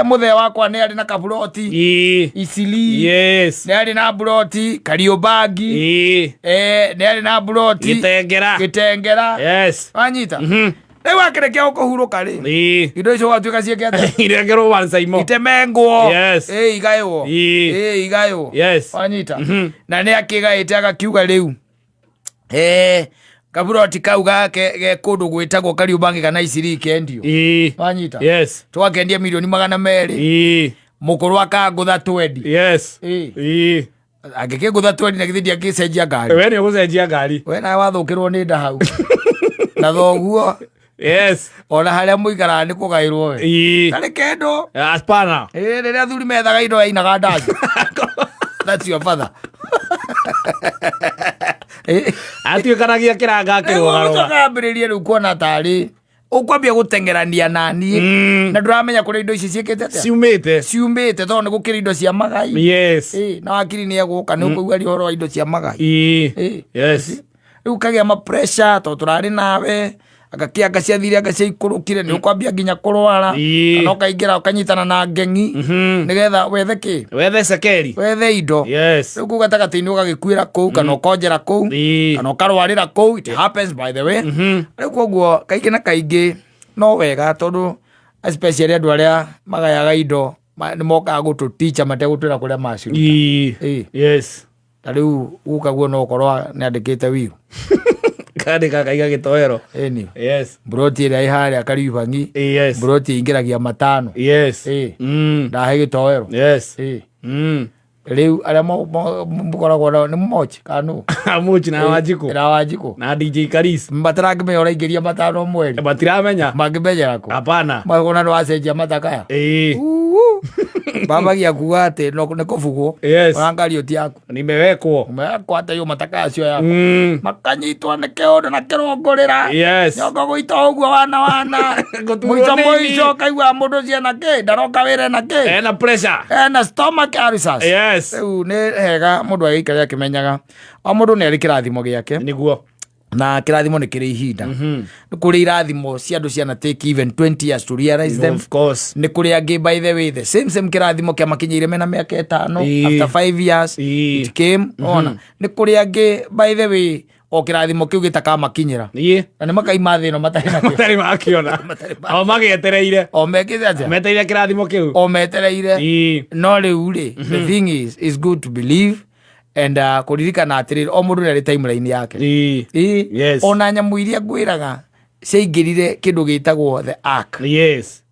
Mũthee wakwa nĩ arĩ na kaburoti Isili. Nĩ arĩ na buroti Kariũmbangi. Nĩ arĩ na buroti Gĩtengera. Gĩtengera. Wanyita? Rĩu akĩrĩkia gũkũhurũka rĩ, indo icio gwatuĩka ciĩke atĩa? Irengerwo one Saimo. Itemengwo. Ĩ, igaywo. Ĩ, igaywo. Wanyita? Na nĩ akĩgaĩte agakiuga rĩu kaburoti kau gake ge kũndũ gwĩtagwo Kariũmbangi kana Isiri kendio. Wanyita? Twakendia mirioni 200. Mũkũrũ akangũtha twendi. Ĩ. Angĩkĩngũtha twendi na githĩ ndiangĩcenjia ngari? We nĩ ũgũcenjia ngari. We nawe wathũkĩrwo nĩ nda hau na thoguo. Ona harĩa mũikaraga nĩ kũgaĩrwo we. Tarĩ kendo. Hapana. Ĩ, rĩrĩa athuri methaga indo ainaga ndaci. That's your father. Ĩ. Atuĩkanagia kĩranga akĩrũgarũga. Ũkambĩrĩria rĩu kuona tarĩ ũkwambia gũteng'erania na niĩ na ndũramenya kũrĩa indo ici ciĩkĩte atĩa, ciumĩte. Ciumĩte, tondũ nĩ gũkĩrĩ indo cia magai. Ĩ, na wakiri nĩ egũka nĩ ũkũigua ari ũhoro wa indo cia magai. Ĩ. Rĩu kagĩa ma pressure tondũ tũrarĩ nawe anga anga ciathire, anga ciaikũrũkire, nĩ ũkwambia nginya kũrwara. Kana ũkaingĩra ũkanyitana na ngengi nĩgetha wethe kĩ? Wethe cekeri. Wethe indo. Rĩu kũu gatagatĩ-inĩ ũgagĩkuĩra kũu kana ũkonjera kũu kana ũkarwarĩra kũu. It happens, by the way. Rĩu koguo kaingĩ na kaingĩ no wega, tondũ especially andũ arĩa magayaga indo nĩ mokaga gũtũticha mategũtwĩra kũrĩa maciruta. Ĩ. Ta rĩu guka guo no ũkorwo nĩ andĩkĩte wiu. Kandĩka kaiga gĩtoero. Ĩni. Mburoti ĩrĩa ĩ harĩa Kariubangi, mburoti ĩingĩragia matano. Ĩ. Ndahe gĩtoero. Ĩ. Rĩu arĩa mũkoragwo nao nĩ mochi kana nũ? Amuchi na Wanjikũ. Na Wanjikũ. Na DJ Karis. Matarangĩmenya ũraingĩria matano mweri. Matiramenya. Mangĩmenyera kũ? Hapana. Makona nĩ wacenjia matakaya. Babagia kuga atĩ no nĩ kũbugwo. Ona ti yaku. Nimewekwo. Mekwata yo matakaya acio yaku. Makanyitwo nĩ kĩũndũ na kĩrũngũrĩra. Nyongo gũita ũguo wana wana. Gũturwo Mũico nĩ mũico ũkaigua mũndũ ũcio ena kĩ, ndaroka wĩra, ena kĩ? Ena pressure. Ena stomach ulcers. Rĩu nĩ hega mũndũ agĩikare akĩmenyaga o mũndũ nĩ arĩ kĩrathimo gĩake. Nĩguo. Na kĩrathimo nĩ kĩrĩ ihinda. Nĩ kũrĩ irathimo cia andũ ciana take even 20 years to realize them. Of course. Nĩ kũrĩ angĩ, by the way, the same same kĩrathimo kĩamakinyĩire mena mĩaka 5. After 5 years it came. Ona nĩ kũrĩ angĩ, by the way, o kĩrathimo kĩu gĩtakamakinyĩra. Na nĩ makaima thĩ ĩno matarĩ nakĩo. Matarĩ makiona. O magĩetereire. O mekĩte atĩa? Metereire kĩrathimo kĩu. O metereire. No rĩu rĩ, the thing is good to believe and kũririkana atĩrĩrĩ, o mũndũ nĩ arĩ timeline yake. Ĩ. Ona nyamũ iria ngwĩraga ciaingĩrire kĩndũ gĩtagwo the ark.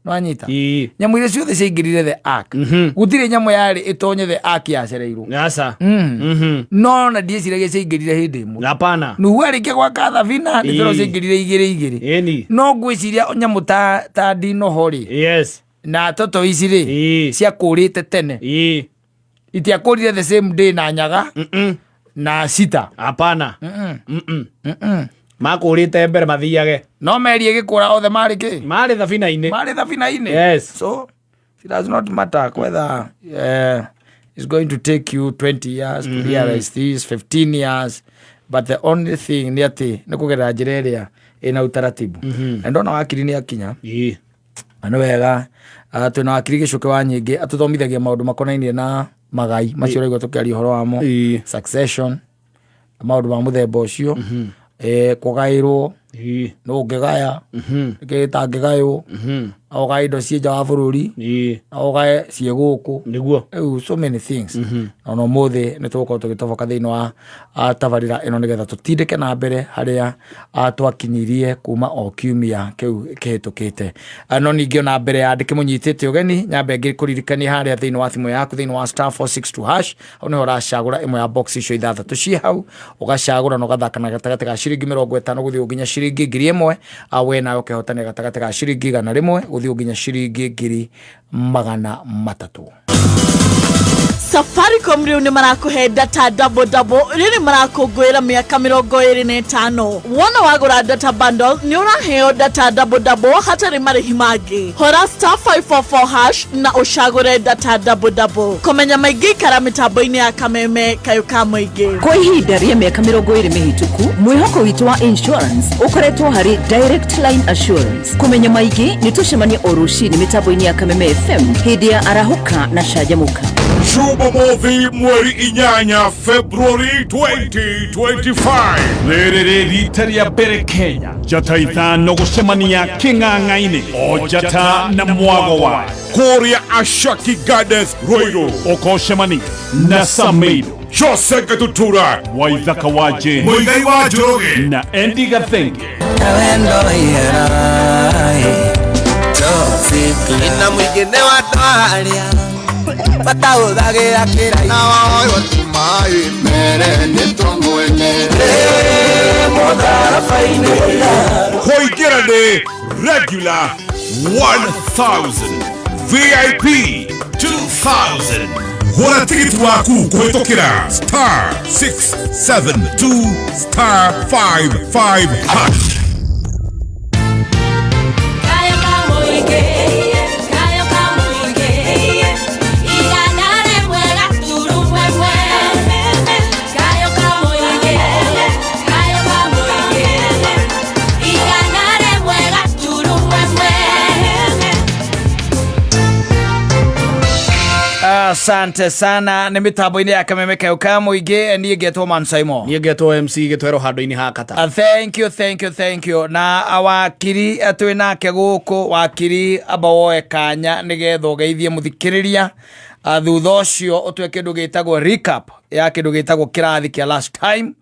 Nwanyita? Nyamũ iria ciothe ciaingĩrire the ark, gũtirĩ nyamũ yarĩ ĩtonye the ark yacereirwo. Aca. No na ndiĩciragia ciaingĩrire hĩndĩ ĩmwe. Hapana. Nuhu arĩkia gwaka thabina nĩ tondũ ciaingĩrire igĩrĩ igĩrĩ. No ngwĩciria nyamũ ta ndinoho rĩ, na toto ici rĩ, ciakũrĩte tene. Itiakũrire the same day na nyaga na cita. Hapana. Mm-mm. Mm. Makũrĩte mbere mathiage. No meri ĩgĩkũra othe marĩ kĩ? Marĩ thabina-inĩ. Marĩ thabina-inĩ. So it does not matter whether it's going to take you 20 years to realize this, 15 years, but the only thing nĩ atĩ nĩ kũgerera njĩra ĩrĩa ĩna utaratibu. Na ndona wakiri nĩ akinya. Na nĩ wega, twĩna wakiri Gĩcũkĩ wa Nyingĩ atũthomithagia maũndũ makonainie na magai macio ũraigua tũkĩaria ũhoro wamo. Succession, maũndũ ma mũthemba ũcio, kũgaĩrwo, nũ ũngĩgaya, nĩkĩ gĩtangĩgaywo, no ũgae indo ciĩ nja wa bũrũri, no ũgae ciĩ gũkũ. Rĩu so many things. Na ona ũmũthĩ nĩ tũgũkorwo tũgĩtoboka thĩinĩ wa tabarĩra ĩno nĩgetha tũtindĩke na mbere harĩa twakinyirie kuma o kiumia kĩu kĩhĩtũkĩte. No ningĩ ona mbere ya ndĩkĩmũnyitĩte ũgeni, nyambe ngĩkũririkanie harĩa thĩinĩ wa thimũ yaku, thĩinĩ wa *462#, hau nĩho ũracagũra ĩmwe ya box icio ithathatũ ciĩ hau, ũgacagũra na ũgathaka na gatagatĩ ga ciringi 50 gũthiĩ nginya ciringi 1000. We nawe ũkehotanĩra gatagatĩ ga ciringi 100 gũthiĩ nginya ciringi 300,000. Safaricom rĩu nĩ marakũhe data double double rĩrĩ marakũngũĩra mĩaka 25. Wona wagũra data bundle nĩ ũraheo data double double hatarĩ marĩhi mangĩ. Hora star 544 hash na ũcagũre data double double. Kũmenya maingĩ ikara mĩtambo-inĩ ya Kameme kayũ ka mũingĩ. Kwa ihinda rĩa mĩaka 20 mĩhĩtũku, mwĩhoko witũ wa insurance ũkoretwo harĩ Direct Line Assurance. Kũmenya maingĩ nĩ tũcemanie o rũcinĩ mĩtambo-inĩ ya Kameme FM hĩndĩ ya Arahũka na Canjamũka. Jumamothi mweri 8 February 2025. Rĩrĩ rĩ rita rĩa mbere Kenya njata 5 gũcemania kĩng'ang'a-inĩ, o njata na mwago wayo. Kũrĩa Ashaki Gardens, Ruiru. Ũkocemania na Samido, Jose Gatutura, Waithaka wa Jane, Muigai wa Njoroge, na Andy Gathenge. Ina mwingine wa twaria batahũthagĩra kĩrai na waoywo ti maĩ mere nĩ tũmwene. Kũingĩra nĩ regular 1000, VIP 2000. Gũra tigiti waku kũhĩtũkĩra star 672 star 55 hash. Kayo kamuinge, kayo kamuinge, 101.1. Kayo kamuinge, kayo kamuinge, 101.1. Asante sana. Nĩ mĩtambo-inĩ ya Kameme kayũ ka mũingĩ. Niĩ ngetwo Man Simon. Niĩ ngetwo MC Gĩtwero handũ-inĩ ha kata. Thank you, thank you, thank you. Na wakiri twĩ nake gũkũ. Wakiri, amba woe kanya nĩgetha ũgeithie mũthikĩrĩria. Thutha ũcio ũtue kĩndũ gĩtagwo recap ya kĩndũ gĩtagwo kĩrathi kĩa last time.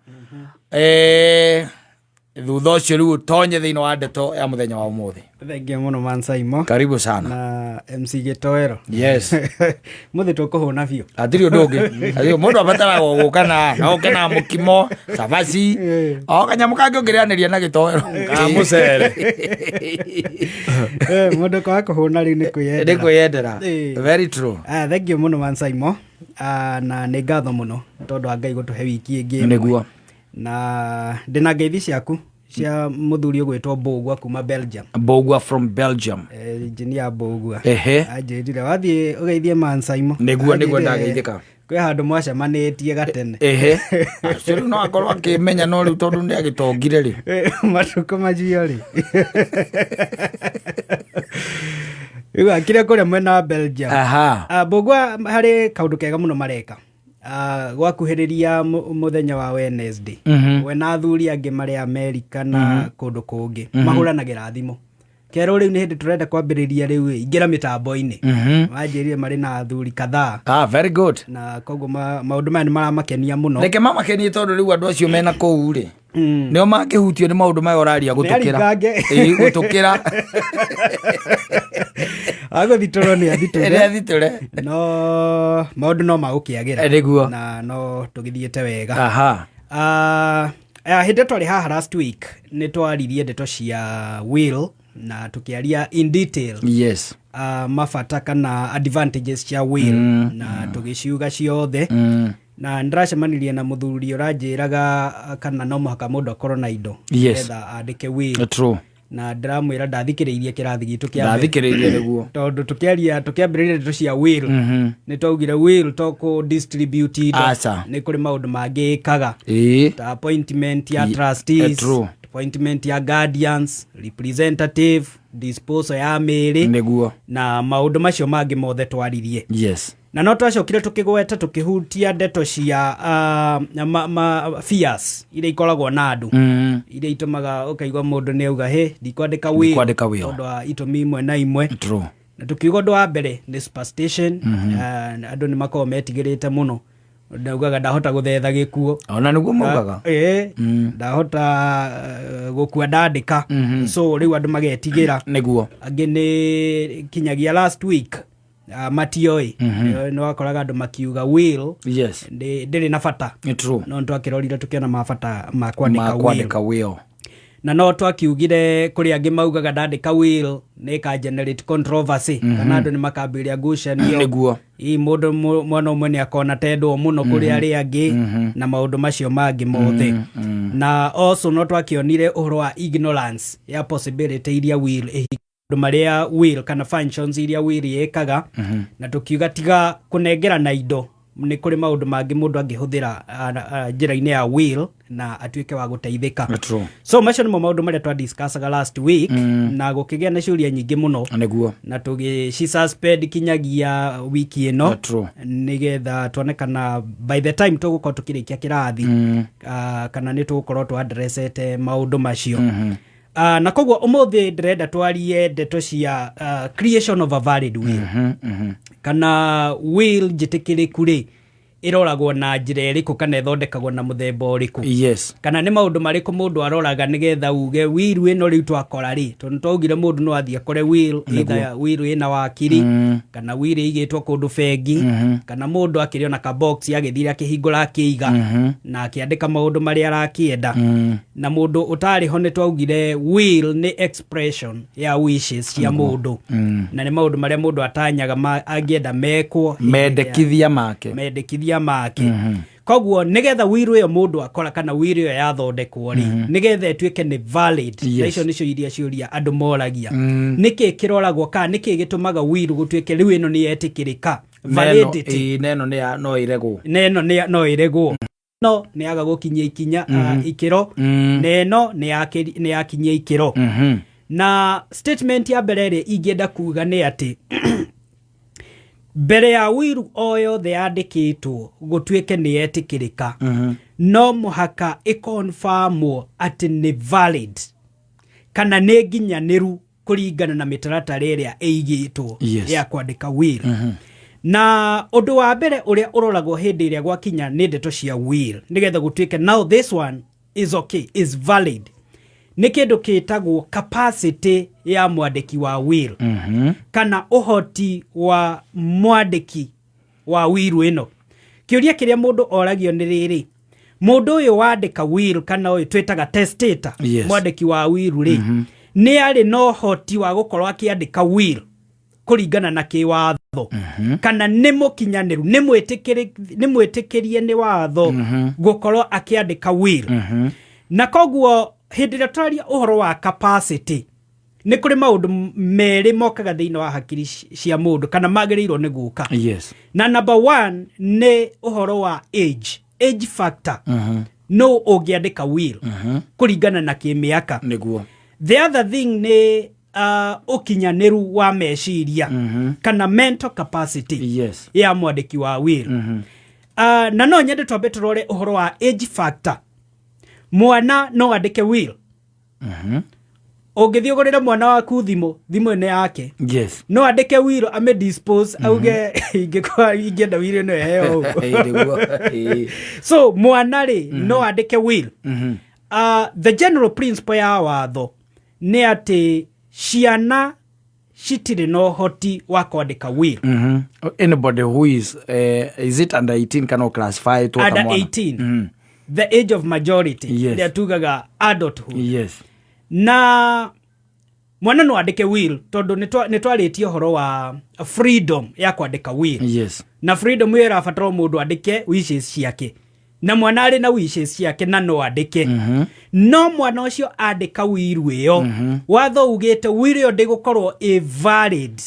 Thutha ũcio rĩu ũtonye thĩinĩ wa ndeto ya mũthenya wa ũmũthĩ. Thengia mũno Man Saimo. Karibu sana. Na MC Gĩtoero. Yes. Mũthĩ tũkũhũna biũ. Hatirĩ ũndũ ũngĩ. Hatirĩ- mũndũ abataraga o gũka na oke na mũkimo, cabaci, o kanyamũ kangĩ ũngĩrĩanĩria na gĩtoero. Ka mũcere. Mũndũ kwaga kũhũna rĩu nĩ kwĩyendera. Nĩ kwĩyendera. Very true. Ah, thengiũ mũno Man Saimo. Ah, na nĩ ngatho mũno tondũ wa Ngai gũtũhe wiki ĩngĩ ĩmwe. Nĩguo. Na ndĩna ngeithi ciaku cia mũthuri ũgwĩtwo Mbũgua kuma Belgium. Mbũgua from Belgium. Engineer Mbũgua. Ehe. Anjĩrire wathiĩ ũgeithie Man Saimo. Nĩguo, nĩguo. Anjĩrire Ndageithĩka. kwĩ handũ mwacemanĩtie gatene. Ehe, acio rĩu no akorwo akĩmenya, no rĩu tondũ nĩ agĩtongire rĩ. Matukũ macio rĩ, rĩu akire kũrĩa mwena wa Belgium. Aha. Ah, Mbũgua harĩ kaũndũ kega mũno mareka. Ah, gwakuhĩrĩria mũthenya wa Wednesday, we na athuri angĩ marĩ Amerika na kũndũ kũngĩ mahũranagĩra thimũ kerwo rĩu nĩ hĩndĩ tũrenda kwambĩrĩria, rĩu ingĩra mĩtambo-inĩ. Manjĩrire marĩ na athuri kadhaa. Ah, very good. Na koguo maũndũ maya nĩ maramakenia mũno. Reke mamakenie, tondũ rĩu andũ acio mena kũu rĩ, nĩo mangĩhutio nĩ maũndũ maya ũraria gũtũkĩra. Aringange. Ĩĩ, gũtũkĩra. Agũthitũrwo nĩ athitũre. Nĩ athitũre. No maũndũ no magũkĩagĩra. Nĩguo. Na no tũgĩthiĩte wega. Aha. Ah, hĩndĩ twarĩ haha last week nĩ twaririe ndeto cia will na tũkĩaria in detail mabata kana advantages cia will na tũgĩciuga ciothe. Na nĩndĩracemanirie na mũthuri ũranjĩraga kana no mũhaka mũndũ akorwo na indo nĩgetha andĩke will. True. Na ndĩramwĩra ndathikĩrĩirie kĩrathi gitũ kĩa mbere. Ndathikĩrĩirie, nĩguo. Tondũ tũkĩaria, tũkĩambĩrĩria ndeto cia will, nĩ twaugire will to kũ distribute indo. Aca. Nĩ kũrĩ maũndũ mangĩ ĩkaga ta appointment ya trustees, true. appointment ya guardians, representative, disposal ya mĩĩrĩ na maũndũ macio mangĩ mothe twaririe. Na no twacokire tũkĩgweta, tũkĩhutia ndeto cia fears iria ikoragwo na andũ, iria itũmaga ũkaigua mũndũ nĩ auga, "Hĩ, ndikwandĩka will," Ndikwandĩka will. tondũ wa itũmi imwe na imwe. Na tũkiuga ũndũ wa mbere nĩ superstition. Andũ nĩ makoragwo metigĩrĩte mũno, ndaugaga ndahota gũthetha gĩkuo. Ona nĩguo maugaga. Ĩĩ, ndahota gũkua ndandĩka. So rĩu andũ magetigĩra. Angĩ nĩ kinyagia last week matioĩ. Nĩ wakoraga andũ makiuga will ndĩrĩ na bata. Nĩ true. No nĩ twakĩrorire tũkĩona mabata ma kwandĩka Ma will. kwandĩka will. Na no twakiugire kũrĩ angĩ maugaga ndandĩka will nĩ ĩka generate controversy, kana andũ nĩ makambĩrĩria ngucanio. Ii mũndũ mwana ũmwe nĩ akona tendwo mũno kũrĩ arĩa angĩ na maũndũ macio mangĩ mothe. Na also no twakĩonire ũhoro wa ignorance ya possibility iria will maũndũ marĩa will kana functions iria will ĩkaga, na tũkiuga tiga kũnengerana indo, nĩ kũrĩ maũndũ mangĩ mũndũ angĩhũthĩra njĩra-inĩ ya will na atuĩke wa gũteithĩka. So macio nĩmo maũndũ marĩa twadiscussaga last week, na gũkĩgĩa na ciũria nyingĩ mũno na tũgĩci suspend kinyagia wiki ĩno, nĩgetha tuone kana by the time tũgũkorwo tũkĩrĩkia kĩrathi, kana nĩ tũgũkorwo tũ-addressete maũndũ macio. Na koguo ũmũthĩ ndĩrenda twarie ndeto cia creation of a valid will, kana will njĩtĩkĩrĩku rĩ, ĩroragwo na njĩra ĩrĩkũ kana ĩthondekagwo na mũthemba ũrĩkũ, kana nĩ maũndũ marĩkũ mũndũ aroraga nĩgetha uge will ĩno rĩu twakora rĩ, tondũ twaugire mũndũ no athiĩ akore will, either will ĩna wakiri, kana will ĩigĩtwo kũndũ bengi, kana mũndũ akĩrĩ ona kabox agĩthire akĩhingũra akĩiga na akĩandĩka maũndũ marĩa arakĩenda. Na mũndũ ũtarĩ ho, nĩ twaugire will nĩ expression ya wishes cia mũndũ, na nĩ maũndũ marĩa mũndũ atanyaga angĩenda mekwo hĩndĩ ĩrĩa- Mendekithia make. Mendekithia make. Koguo nĩgetha will ĩyo mũndũ akora kana will ĩyo yathondekwo rĩ, nĩgetha ĩtuĩke nĩ valid, na icio nĩcio iria ciũria andũ moragia, nĩkĩ kĩroragwo kana nĩkĩ gĩtũmaga will gũtuĩke rĩu ĩno nĩ yetĩkĩrĩka, validity? Neno, neno nĩ no ĩregwo. Na ĩno no ĩregwo, no nĩ yaga gũkinyia ikinya ikĩro, na ĩno nĩ yakinyia ikĩro. Na statement ya mbere ĩrĩa ingĩenda kuga nĩ atĩ mbere ya will o yothe yandĩkĩtwo gũtuĩke nĩ yetĩkĩrĩka, no mũhaka ĩconfirmwo atĩ nĩ valid kana nĩ nginyanĩru kũringana na mĩtaratara ĩrĩa ĩigĩtwo ya kwandĩka will. Na ũndũ wa mbere ũrĩa ũroragwo hĩndĩ ĩrĩa gwakinya nĩ ndeto cia will nĩgetha gũtuĩke now this one is okay, is valid, nĩ kĩndũ kĩtagwo capacity ya mwandĩki wa will, kana ũhoti wa mwandĩki wa will ĩno. Kĩũria kĩrĩa mũndũ oragio nĩ rĩrĩ: mũndũ ũyũ wandĩka will, kana ũyũ twĩtaga testator, mwandĩki wa will rĩ, nĩ arĩ na ũhoti wa gũkorwo akĩandĩka will kũringana na kĩwatho, kana nĩ mũkinyanĩru, nĩ mwĩtĩkĩrie nĩ watho gũkorwo akĩandĩka will? Na koguo hĩndĩ ĩrĩa tũraria ũhoro wa capacity, nĩ kũrĩ maũndũ merĩ mokaga thĩinĩ wa hakiri cia mũndũ kana magĩrĩirwo nĩ gũka. Na number one nĩ ũhoro wa age factor, no ũngĩandĩka will kũringana na kĩmĩaka. The other thing nĩ ũkinyanĩru wa meciria kana mental capacity ya mwandĩki wa will. Na no nyende twambe tũrore ũhoro wa age factor. Mwana no andĩke will? Ũngĩthiĩ ũgũrĩre mwana waku thimũ, thimũ ĩno yake, no andĩke will, ame dispose, auge ingĩkorwo ingĩenda will ĩno ĩheo ũũ? Nĩguo. So mwana rĩ, no andĩke will? The general principle ya watho nĩ atĩ ciana citirĩ na ũhoti wa kwandĩka will. Anybody who is it under 18 kana classify to Under 18, the age of majority, ĩrĩa tugaga adulthood. Na mwana no andĩke will tondũ nĩ twarĩtie ũhoro wa freedom ya kwandĩka will, na freedom ĩyo ĩrabatara o mũndũ andĩke wishes ciake, na mwana arĩ na wishes ciake na no andĩke. No mwana ũcio andĩka will ĩyo, watho ugĩte will ĩyo ndĩgũkorwo ĩ valid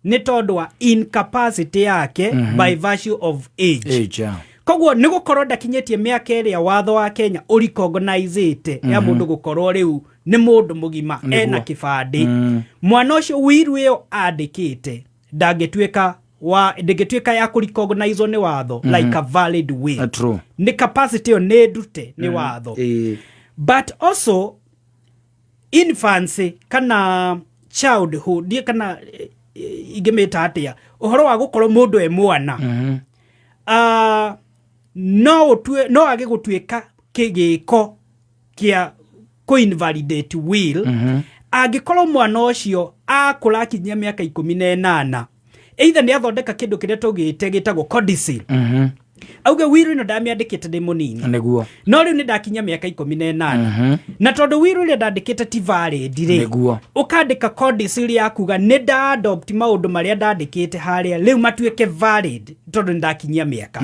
nĩ tondũ wa incapacity yake by virtue of age. Age, yeah. Koguo nĩ gũkorwo ndakinyĩtie mĩaka ĩrĩa watho wa Kenya ũrecognizeĩte ya mũndũ gũkorwo rĩu nĩ mũndũ mũgima ena kĩbandĩ, mwana ũcio will ĩyo andĩkĩte ndangĩtuĩka wa ndĩngĩtuĩka ya kũrecognizwo nĩ watho like a valid will. Nĩ capacity ĩyo nĩ ndute nĩ watho. But also infancy kana childhood, ndiĩ kana ingĩmĩta atĩa, ũhoro wa gũkorwo mũndũ e mwana, no ũtue no age gũtuĩka kĩgĩko kĩa kũ-invalidate will angĩkorwo mwana ũcio akũra akinyia mĩaka 18, either nĩ athondeka kĩndũ kĩrĩa tũgĩte gĩtagwo codicil. Auge will ĩno ndamĩandĩkĩte ndĩ mũnini, Nĩguo. no rĩu nĩ ndakinya mĩaka 18, na tondũ will ĩrĩa ndandĩkĩte ti valid rĩ, ũkandĩka codicil ya kuga nĩ nda adopt maũndũ marĩa ndandĩkĩte harĩa rĩu matuĩke valid tondũ nĩ ndakinyia mĩaka.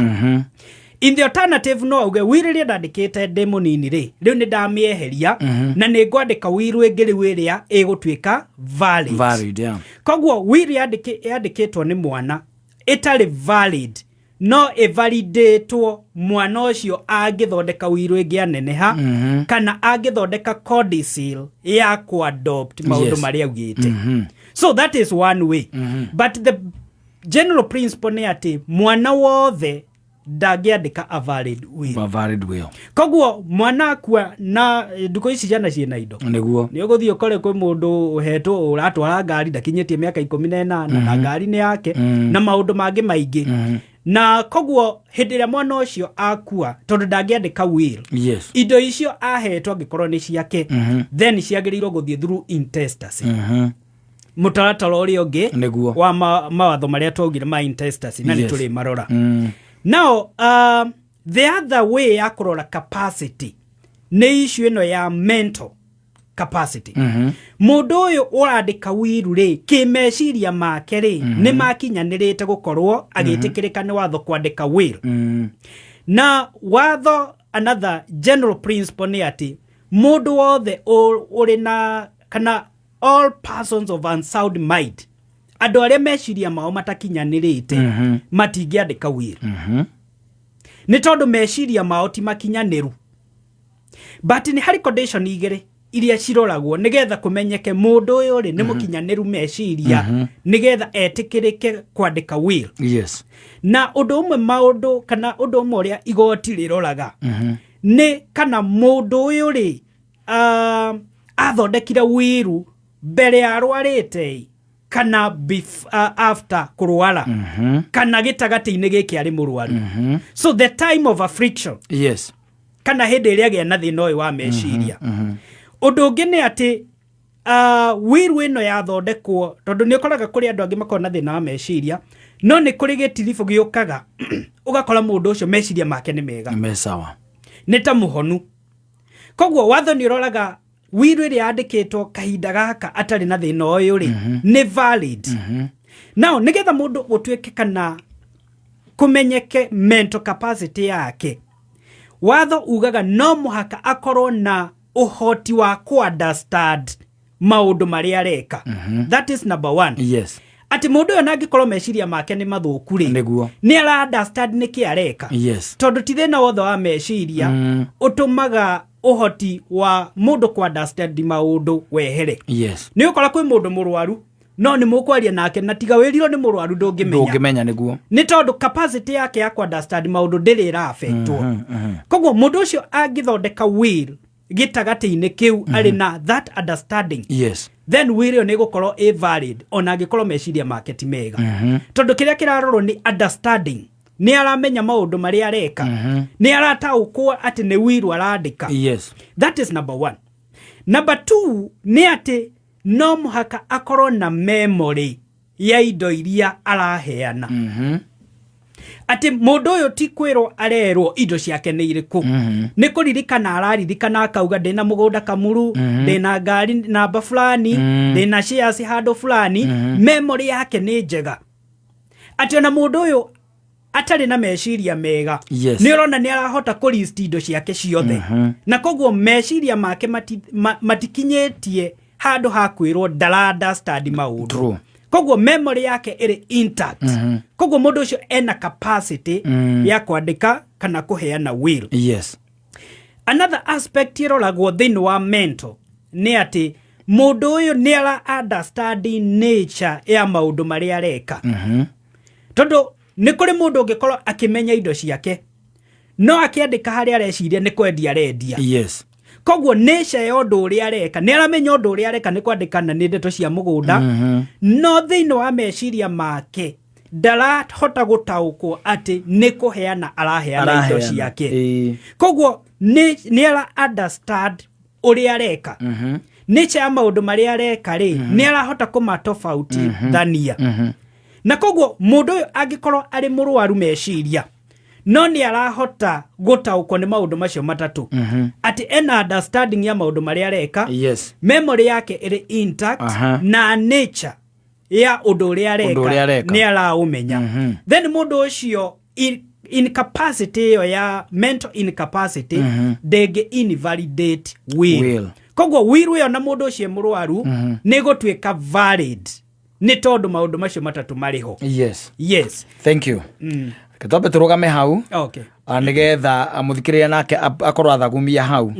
In the alternative, no auge will ĩrĩa ndandĩkĩte ndĩ mũnini rĩ, rĩu nĩ ndamĩeheria na nĩ ngwandĩka will ĩngĩ rĩu ĩrĩa ĩgũtuĩka valid. Valid, yeah. Koguo will yandĩkĩtwo nĩ mwana ĩtarĩ valid no ĩvalidatwo mwana ũcio angĩthondeka will ĩngĩ aneneha kana angĩthondeka codicil ya kũadopt maũndũ marĩa augĩte. So that is one way, but the general principle nĩ atĩ mwana wothe ndangĩandĩka a valid will. A valid will. Koguo mwana akua, na ndukũ ici ciana ciĩna indo, nĩ ũgũthiĩ ũkore kwĩ mũndũ ũhetwo ũratwara ngari ndakinyĩtie mĩaka 18 na ngari nĩ yake na maũndũ mangĩ maingĩ. Na koguo hĩndĩ ĩrĩa mwana ũcio akua, tondũ ndangĩandĩka will, indo icio ahetwo angĩkorwo nĩ ciake, then ciagĩrĩirwo gũthiĩ through intestacy, mũtaratara ũrĩa ũngĩ wa mawatho marĩa twaugire ma intestacy, na nĩ tũrĩ marora. Now, the other way ya kũrora capacity nĩ issue ĩno ya mental capacity. Mũndũ ũyũ ũrandĩka will rĩ, kĩmeciria make rĩ, nĩ makinyanĩrĩte gũkorwo agĩtĩkĩrĩka nĩ watho kwandĩka will? Na watho, another general principle nĩ atĩ mũndũ wothe ũrĩ na kana all persons of unsound mind, andũ arĩa meciria mao matakinyanĩrĩte, matingĩandĩka will, nĩ tondũ meciria mao ti makinyanĩru. But nĩ harĩ condition igĩrĩ iria ciroragwo nĩgetha kũmenyeke mũndũ ũyũ rĩ nĩ mũkinyanĩru meciria nĩgetha etĩkĩrĩke kwandĩka will. Na ũndũ ũmwe maũndũ kana ũndũ ũmwe ũrĩa igoti rĩroraga nĩ kana mũndũ ũyũ rĩ, athondekire will mbere ya arwarĩte kana after kũrwara kana gĩtagatĩ-inĩ gĩkĩ arĩ mũrwaru, so the time of affliction kana hĩndĩ ĩrĩa agĩa na thĩna ũyũ wa meciria. Ũndũ ũngĩ nĩ atĩ will ĩno yathondekwo, tondũ nĩ ũkoraga kũrĩ andũ angĩ makoragwo na thĩna wa meciria, no nĩ kũrĩ gĩtiribũ gĩũkaga ũgakora mũndũ ũcio meciria make nĩ mega, Me sawa. nĩ ta mũhonu. Koguo watho nĩ ũroraga will ĩrĩa yandĩkĩtwo kahinda gaka atarĩ na thĩna ũyũ rĩ, nĩ valid. Now, nĩgetha mũndũ gũtuĩke kana kũmenyeke mental capacity yake, watho ugaga no mũhaka akorwo na ũhoti wa ku-understand maũndũ marĩa areka. That is number one, atĩ mũndũ ũyũ nangĩkorwo meciria make nĩ mathũku rĩ, nĩ ara understand nĩkĩ areka, tondũ ti thĩna wothe wa meciria ũtũmaga ũhoti wa mũndũ ku understand maũndũ wehere. Nĩ ũkora kwĩ mũndũ mũrwaru, no nĩ mũkwaria nake na tiga wĩrirwo nĩ mũrwaru ndũngĩmenya. Ndũngĩmenya, nĩguo. Nĩ tondũ capacity yake ya ku understand maũndũ ndĩrĩ ĩra affectwo. Koguo mũndũ ũcio angĩthondeka will gĩtagatĩ-inĩ kĩu arĩ na that understanding, then will ĩyo nĩ ĩgũkorwo ĩ valid ona angĩkorwo meciria make ti mega, tondũ kĩrĩa kĩrarorwo nĩ understanding, nĩ aramenya maũndũ marĩa areka, nĩ arataũkwo atĩ nĩ will arandĩka. That is number one. Number two nĩ atĩ no mũhaka akorwo na memory ya indo iria araheana, atĩ mũndũ ũyũ ti kwĩrwo arerwo indo ciake nĩ irĩkũ, nĩ kũririkana araririkana akauga ndĩna mũgũnda Kamuru, ndĩna ngari namba fulani, ndĩna shares handũ fulani. Memory yake nĩ njega atĩ ona mũndũ ũyũ atarĩ na meciria mega, nĩ ũrona nĩ arahota kũ indo ciake ciothe, na koguo meciria make matikinyĩtie handũ ha kwĩrwo ndara understand maũndũ. Koguo memory yake ĩrĩ intact. Koguo mũndũ ũcio ena capacity ya kwandĩka kana kũheana will. Another aspect ĩroragwo thĩinĩ wa mental nĩ atĩ mũndũ ũyũ nĩ ara understand nature ya maũndũ marĩa areka, tondũ nĩ kũrĩ mũndũ ũngĩkorwo akĩmenya indo ciake no akĩandĩka harĩa areciria nĩ kwendia arendia. Koguo nature ya ũndũ ũrĩa areka, nĩ aramenya ũndũ ũrĩa areka nĩ kwandĩka na nĩ ndeto cia mũgũnda, no thĩinĩ wa meciria make ndarahota gũtaũkwo atĩ nĩ kũheana araheana indo Araheana. ciake. Koguo nĩ ara understand ũrĩa areka, nature ya maũndũ marĩa areka rĩ, nĩ arahota kũmatofautithania. Na koguo mũndũ ũyũ angĩkorwo arĩ mũrwaru meciria, No nĩ arahota gũtaũkwo nĩ maũndũ macio matatũ, atĩ ena understanding ya maũndũ marĩa areka, memory yake ĩrĩ intact, na nature ya ũndũ ũrĩa Ũndũ ũrĩa areka areka. nĩ araũmenya. Then mũndũ ũcio incapacity ĩyo ya mental incapacity ndĩngĩ invalidate will. Will. Koguo will ĩyo na mũndũ ũcio e mũrwaru nĩ gũtuĩka valid nĩ tondũ maũndũ macio matatũ marĩ ho. Yes. Thank you. Reke twambe tũrũgame hau, nĩgetha mũthikĩrĩria nake akorwo athagumia hau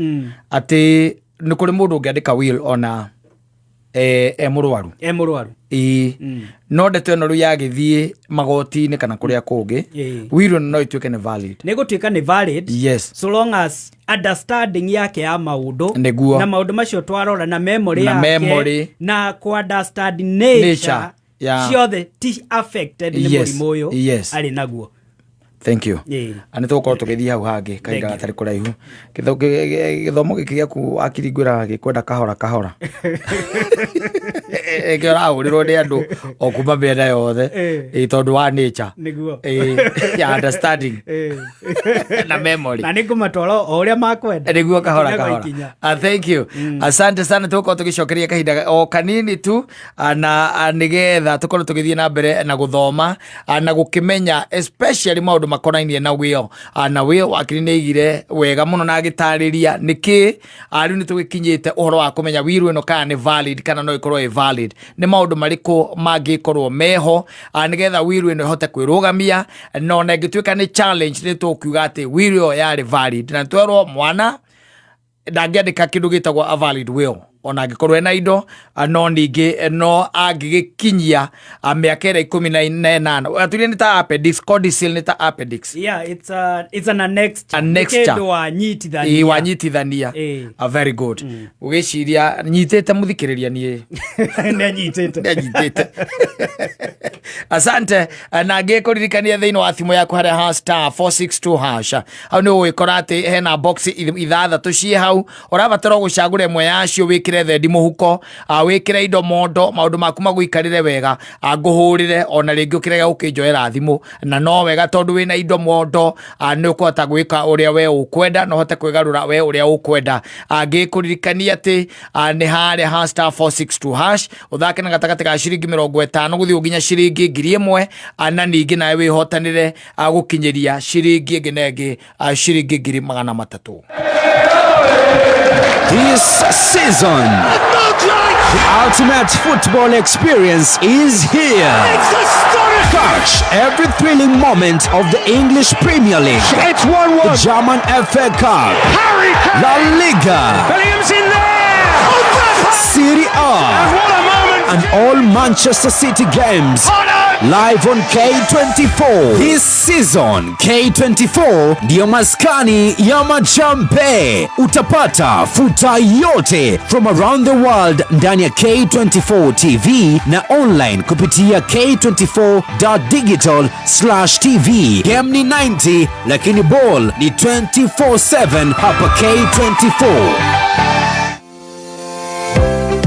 atĩ nĩ kũrĩ mũndũ ũngĩandĩka will ona e mũrwaru. E mũrwaru. Ĩĩ, no ndeto ĩno rĩu yagĩthiĩ magoti-inĩ kana kũrĩa kũngĩ, will ĩno no ĩtuĩke nĩ valid. Nĩ gũtuĩka nĩ valid so long as understanding yake ya maũndũ na maũndũ macio twarora na memory Na yake memory. na ku understand nature, Nature, yeah. ciothe ti affected nĩ mũrimũ ũyũ arĩ naguo. Thank you. Nĩ tũgũkorwo tũgĩthiĩ hau hangĩ kahinda Thank gatarĩ kũraihu. Gĩthomo gĩkĩ gĩaku akiri ngwĩra gĩkwenda kahora kahora, ĩkĩo ũrahũrĩrwo nĩ andũ o kuma mĩena yothe. Ĩĩ, tondũ wa nature. Ĩĩ, ya understanding na memory. Na nĩ ngũmatwara o ũrĩa makwenda. Nĩguo, kahora Ikinya kwa kahora. ikinya. Thank you, asante sana. Tũgũkorwo tũgĩcokeria kahinda o kanini tu, na nĩgetha tũkorwo tũgĩthiĩ na mbere na gũthoma, na gũkĩmenya especially maũndũ makonainie na will. Na will wakiri nĩ aigire wega mũno na agĩtarĩria nĩkĩ. Rĩu nĩ tũgĩkinyĩte ũhoro wa kũmenya will ĩno kana nĩ valid kana no ĩkorwo ĩ valid, nĩ maũndũ marĩkũ mangĩkorwo meho, nĩgetha will ĩno ĩhote kwĩrũgamia, na ona ĩngĩtuĩka nĩ challenge nĩ tũkiuga atĩ will ĩyo yarĩ valid, na twerwo mwana ndangĩandĩka kĩndũ gĩtagwo a valid will ona angĩkorwo ena indo, no ningĩ no angĩgĩkinyia mĩaka ĩrĩa 18, atuire nĩ ta appendix, codicil nĩ ta appendix. Yeah, it's an annexure. Annexure. Nĩ kĩndũ wanyitithania. Ĩĩ, wanyitithania. Very good. Ũgĩciria nyitĩte mũthikĩrĩria niĩ. Nĩanyitĩte. Nĩanyitĩte, asante. Na ngĩkũririkania thĩinĩ wa thimũ yaku harĩa ha *462# hau nĩ ũgũgĩkora atĩ hena box ithathatũ ciĩ hau, ũrabatara gũcagũra ĩmwe yacio wĩkĩre thendi mũhuko, wĩkĩre indo mondo, maũndũ maku magũikarĩre wega, ngũhũrĩre ona rĩngĩ ũkĩrega gũkĩnjoera thimũ, na no wega tondũ wĩna indo mondo, nĩ ũkũhota gwĩka ũrĩa we ũkwenda na ũhote kwĩgarũra we ũrĩa ũkwenda. Ngĩkũririkania atĩ nĩ harĩa ha *462# ũthake na gatagatĩ ka ciringi 50 gũthiĩ nginya ciringi 1000, na ningĩ nawe wĩhotanĩre gũkinyĩria ciringi ĩngĩ na ĩngĩ, ciringi 300,000. This season, the ultimate football experience is here. Catch every thrilling moment of the English Premier League. It's 1-1. The German FA Cup, Harry Kane. La Liga, Williams in there. Serie A, And what a moment. And all Manchester City games. Live on K24. This season, K24 ndiyo maskani ya majambe. Utapata futa yote from around the world ndani ya K24 TV na online kupitia k24.digital/tv. Game ni 90 lakini ball ni 24/7 hapa K24.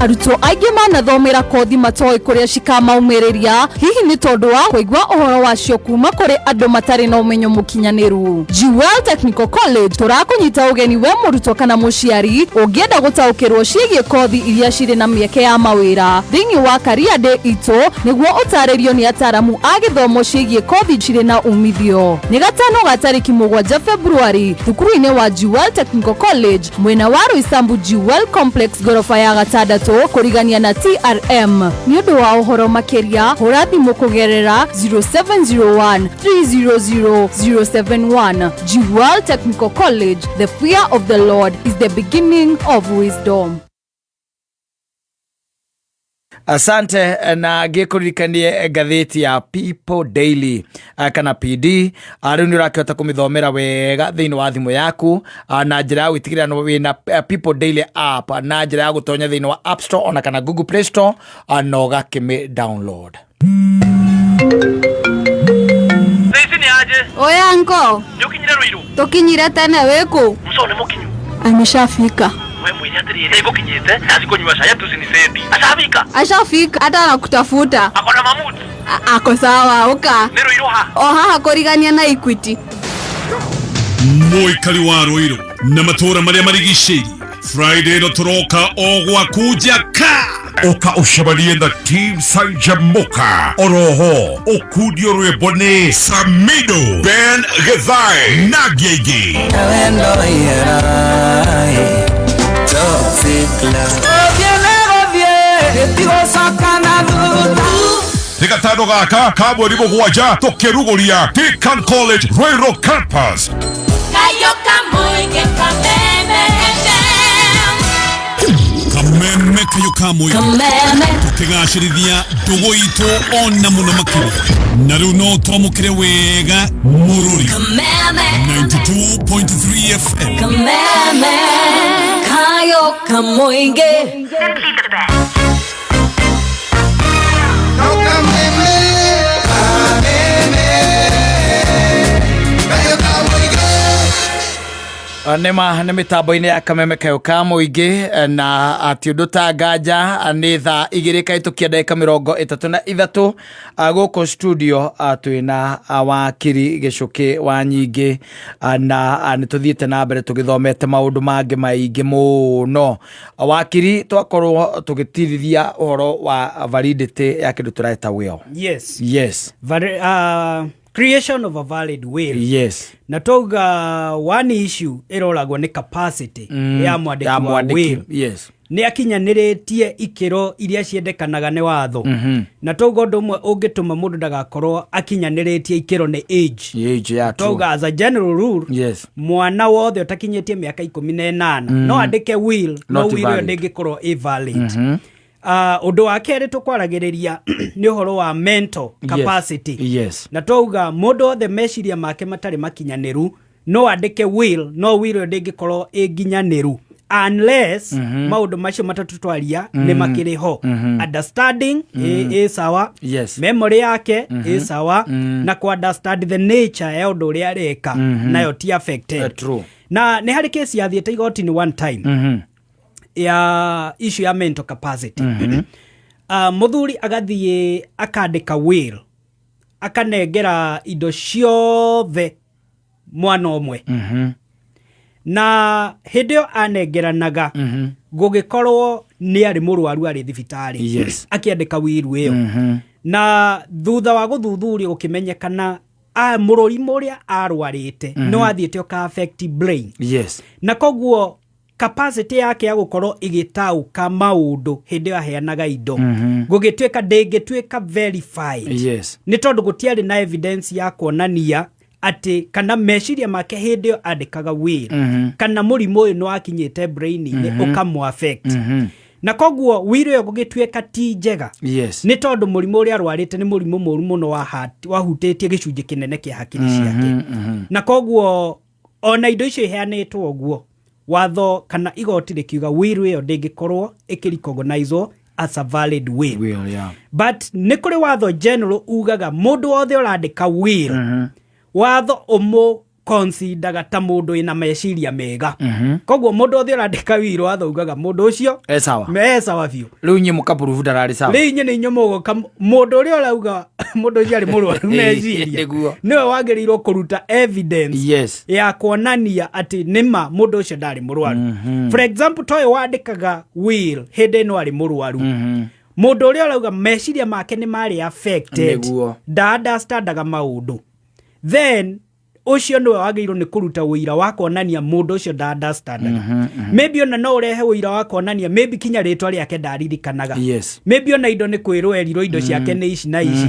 Arutwo aingĩ manathomera kothi matoĩ kũrĩa cikamaumĩrĩria, hihi nĩ tondũ wa kũigua ũhoro wacio kuma kũrĩ andũ matarĩ na ũmenyo mũkinyanĩru. Jewel Technical College tũrakũnyita ũgeni we mũrutwo kana mũciari ũngĩenda gũtaũkĩrwo ciĩgiĩ kothi iria cirĩ na mĩeke ya mawĩra thĩinĩ wa Career Day itũ, nĩguo ũtarĩrio nĩ ataramu a gĩthomo ciĩgiĩ kothi cirĩ na umithio. Nĩ gatano ga tarĩki 7 Februari thukuru-inĩ wa Jewel Technical College, mwena wa Roysambu, Jewel Complex, ngoroba ya gatandatũ kũrigania na TRM. Nĩ ũndũ wa ũhoro makĩria hũra thimũ kũgerera 0701 300 071. Jewel Technical College, the fear of the Lord is the beginning of wisdom. Asante. Na ngĩkũririkanie ngathĩti ya People Daily, kana PD, rĩu nĩ ũrakĩhota kũmĩthomera wega thĩinĩ wa thimũ yaku, na njĩra ya gwĩtigĩrĩra nĩ wĩna People Daily app, na njĩra ya gũtonya thĩinĩ wa App Store ona kana Google Play Store, na ũgakĩmĩ download. Thaici nĩ aje? Oya nko. Nĩ ũkinyire Ruiru? Tukinyire tene, wĩkũ? Muco nĩ mũkinyu? Ameshafika. We mwĩre atĩrĩrĩ, nĩngũkinyĩte nathi kũnyua cai atuciniceti. Ashafika? Ashafika, hata anakutafuta. Akona mamuti? Ako sawa, uka. Nĩ Ruiru ha? O haha kũrigania na Equity. Mũikari wa Ruiru na matũũra marĩa marigicĩirie, Friday ĩno tũroka o gwaku njaka. Ũka ũcemanie na Team Canjamũka. Oroho ũkundio rwĩmbo nĩ Samido, Ben Githae na angĩ aingĩ. Nĩ gatano gaka ka mweri 7 tũkĩrugũria Deakin College Ruiru Campus. Kayo kamuinge kameme FM. Kameme kayo ka mũingĩ. Kameme. Tũkĩgacĩrithia ndũgũ itũ ona mũno makĩria, na rĩu no twamũkĩre wega mũrũri. Kameme. 92.3 FM. Kameme. Kayo kamuinge. Nĩma nĩ mĩtambo-inĩ ya Kameme kayo ka mũingĩ, na ti ũndũ ta nganja nĩ thaa 2 kahĩtũkia ndagĩka 33 gũkũ studio twĩna wakiri Gĩcũkĩ wa Nyingĩ, na nĩ tũthiĩte na mbere tũgĩthomete maũndũ mangĩ maingĩ mũno. Wakiri, twakorwo tũgĩtirithia ũhoro wa validity ya kĩndũ tũreta will. Yes. Yes. Creation of a valid will. Yes. Na twauga one issue ĩroragwo nĩ capacity ya mwandĩki ya wa mwandĩki. will. Yes. Nĩ akinyanĩrĩtie ikĩro iria ciendekanaga nĩ watho. Na twauga ũndũ ũmwe ũngĩtũma mũndũ ndagakorwo akinyanĩrĩtie ikĩro nĩ age. Age, yeah, true. Twauga as a general rule, Yes. mwana wothe ũtakinyĩtie mĩaka 18 no andĩke will, no Not will ĩyo valid. ndĩngĩkorwo ĩ valid. Ũndũ wa kerĩ tũkwaragĩrĩria nĩ ũhoro wa mental capacity. Yes. Na twauga mũndũ wothe meciria make matarĩ makinyanĩru no andĩke will, no will ĩyo ndĩngĩkorwo ĩ nginyanĩru unless maũndũ macio matatũ twaria nĩ makĩrĩ ho. Understanding ĩ sawa, Yes. memory yake ĩ sawa, na ku understand the nature ya ũndũ ũrĩa areka nayo ti affected. True. Na nĩ harĩ kesi yathiĩte igoti-inĩ one time ya issue ya mental capacity. Mũthuri agathiĩ akandĩka will, akanengera indo ciothe mwana ũmwe. Na hĩndĩ ĩyo anengeranaga, gũgĩkorwo nĩ arĩ mũrwaru, arĩ thibitarĩ. Yes. Akĩandĩka will ĩyo. Na thutha wa gũthuthuria gũkĩmenyekana mũrũrimũ ũrĩa arwarĩte nĩ wathiĩte ũka affect brain. Yes. Na koguo capacity yake ya gũkorwo ĩgĩtaũka maũndũ hĩndĩ ĩyo aheanaga indo gũgĩtuĩka ndĩngĩtuĩka verified. Yes. Nĩ tondũ gũtiarĩ na evidence ya kuonania atĩ kana meciria make hĩndĩ ĩyo andĩkaga will kana mũrimũ ũyũ nĩ wakinyĩte brain-inĩ ũkamũ affect. Na koguo will ĩyo gũgĩtuĩka ti njega. Yes. Nĩ tondũ mũrimũ ũrĩa arwarĩte nĩ mũrimũ mũru mũno wa heart, wahutĩtie gĩcunjĩ kĩnene kĩa hakiri ciake. Na koguo ona indo icio iheanĩtwo ũguo, watho kana igoti rĩkiuga will ĩyo ndĩngĩkorwo ĩkĩrecognizwo as a valid will. Will, yeah. But nĩ kũrĩ watho general ugaga mũndũ wothe ũrandĩka will, watho ũmũ consideraga ta mũndũ wĩna meciria mega. Koguo mũndũ wothe ũrandĩka will, watho ugaga mũndũ ũcio E sawa. me sawa biũ. Rĩu inyuĩ mũkapurubu ndararĩ sawa. Rĩu inyuĩ nĩ inyuĩ mũgũka mũndũ ũrĩa ũrauga mũndũ ũcio arĩ mũrwaru meciria Nĩguo. nĩwe wagĩrĩirwo kũruta evidence Yes. ya kuonania atĩ nĩma mũndũ ũcio ndarĩ mũrwaru. For example, toyũ wandĩkaga will hĩndĩ ĩno arĩ mũrwaru, mũndũ ũrĩa ũrauga meciria make nĩ marĩ affected, Nĩguo. nda-understandaga maũndũ, then ũcio nĩwe wagĩrĩirwo nĩ kũruta ũira wa kuonania mũndũ ũcio nda-understandaga. Maybe ona no ũrehe ũira wa kuonania maybe kinya rĩtwa rĩake ndaririkanaga. Yes. Maybe ona indo nĩ kwĩrwo erirwo indo ciake nĩ ici na ici,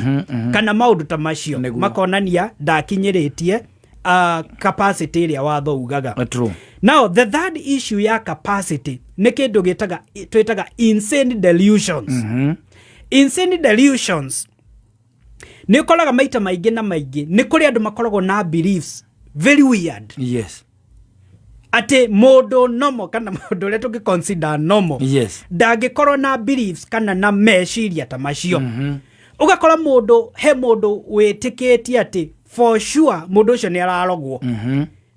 kana maũndũ ta macio Nĩguo. makonania ndakinyĩrĩtie capacity ĩrĩa watho ugaga. True. Now the third issue ya capacity nĩ kĩndũ twĩtaga insane delusions. Insane delusions nĩ ũkoraga maita maingĩ na maingĩ nĩ kũrĩ andũ makoragwo na beliefs very weird. Yes. Atĩ mũndũ nomo kana mũndũ ũrĩa tũngĩ consider normal Yes. ndangĩkorwo na beliefs kana na meciria ta macio. Ũgakora mũndũ, he mũndũ wĩtĩkĩtie atĩ for sure mũndũ ũcio nĩ ararogwo,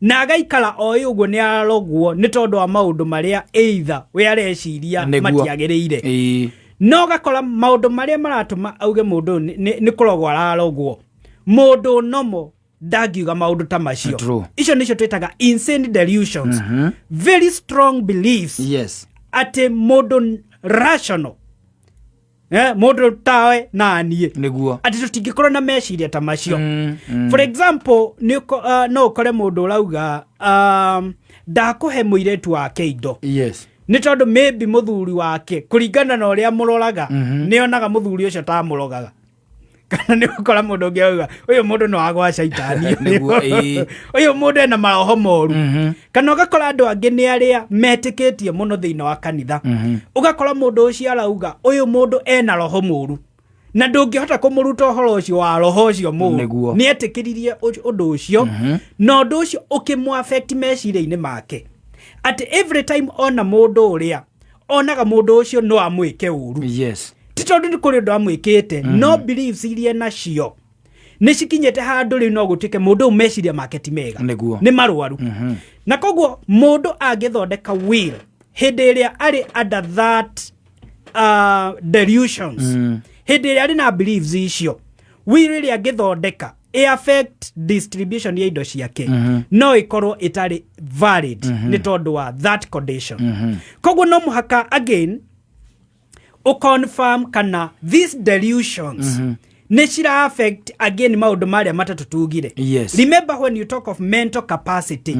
na agaikara oĩ ũguo nĩ ararogwo nĩ tondũ wa maũndũ marĩa either we areciria Nĩguo. matiagĩrĩire. Ĩĩ. No ũgakora maũndũ marĩa maratũma auge mũndũ ũyũ nĩ kũrogwo ararogwo, mũndũ nomo Ndangiuga maũndũ ta macio. True. Icio nĩcio twĩtaga insane delusions, very strong beliefs atĩ mũndũ rational, mũndũ tawe na niĩ Nĩguo. atĩ tũtingĩkorwo na meciria ta macio. For example, no ũkore mũndũ ũrauga, ndakũhe mũirĩtu wake indo nĩ tondũ maybe mũthuri wake, kũringana na ũrĩa mũroraga, nĩ onaga mũthuri ũcio tamũrogaga, kana nĩ ũkora mũndũ ũngĩ auga ũyũ mũndũ no agwa caitani, Nĩguo, ĩĩ. ũyũ mũndũ ena maroho moru. Kana ũgakora andũ angĩ nĩ arĩa metĩkĩtie mũno thĩinĩ wa kanitha, ũgakora mũndũ ũcio arauga ũyũ mũndũ ena roho mũru na ndũngĩhota kũmũruta ũhoro ũcio wa roho ũcio mũru. Nĩguo. Nĩ etĩkĩririe ũndũ ũcio, na ũndũ ũcio ũkĩmũ-affect meciria-inĩ make, atĩ every time ona mũndũ ũrĩa onaga mũndũ ũcio no amwĩke ũru, ti tondũ nĩ kũrĩ ũndũ amwĩkĩte, no beliefs iria nacio nĩ cikinyĩte handũ rĩu no gũtuĩke mũndũ ũyũ meciria make ti mega, Nĩguo. nĩ marwaru. Na koguo mũndũ angĩthondeka will hĩndĩ ĩrĩa arĩ under that delusions, hĩndĩ ĩrĩa arĩ na beliefs icio, will ĩrĩa angĩthondeka ĩ affect distribution ya indo ciake, no ĩkorwo ĩtarĩ valid nĩ tondũ wa that condition. Koguo no mũhaka again ũconfirm kana these delusions nĩ cira affect again maũndũ marĩa matatũ tugire. Remember, when you talk of mental capacity,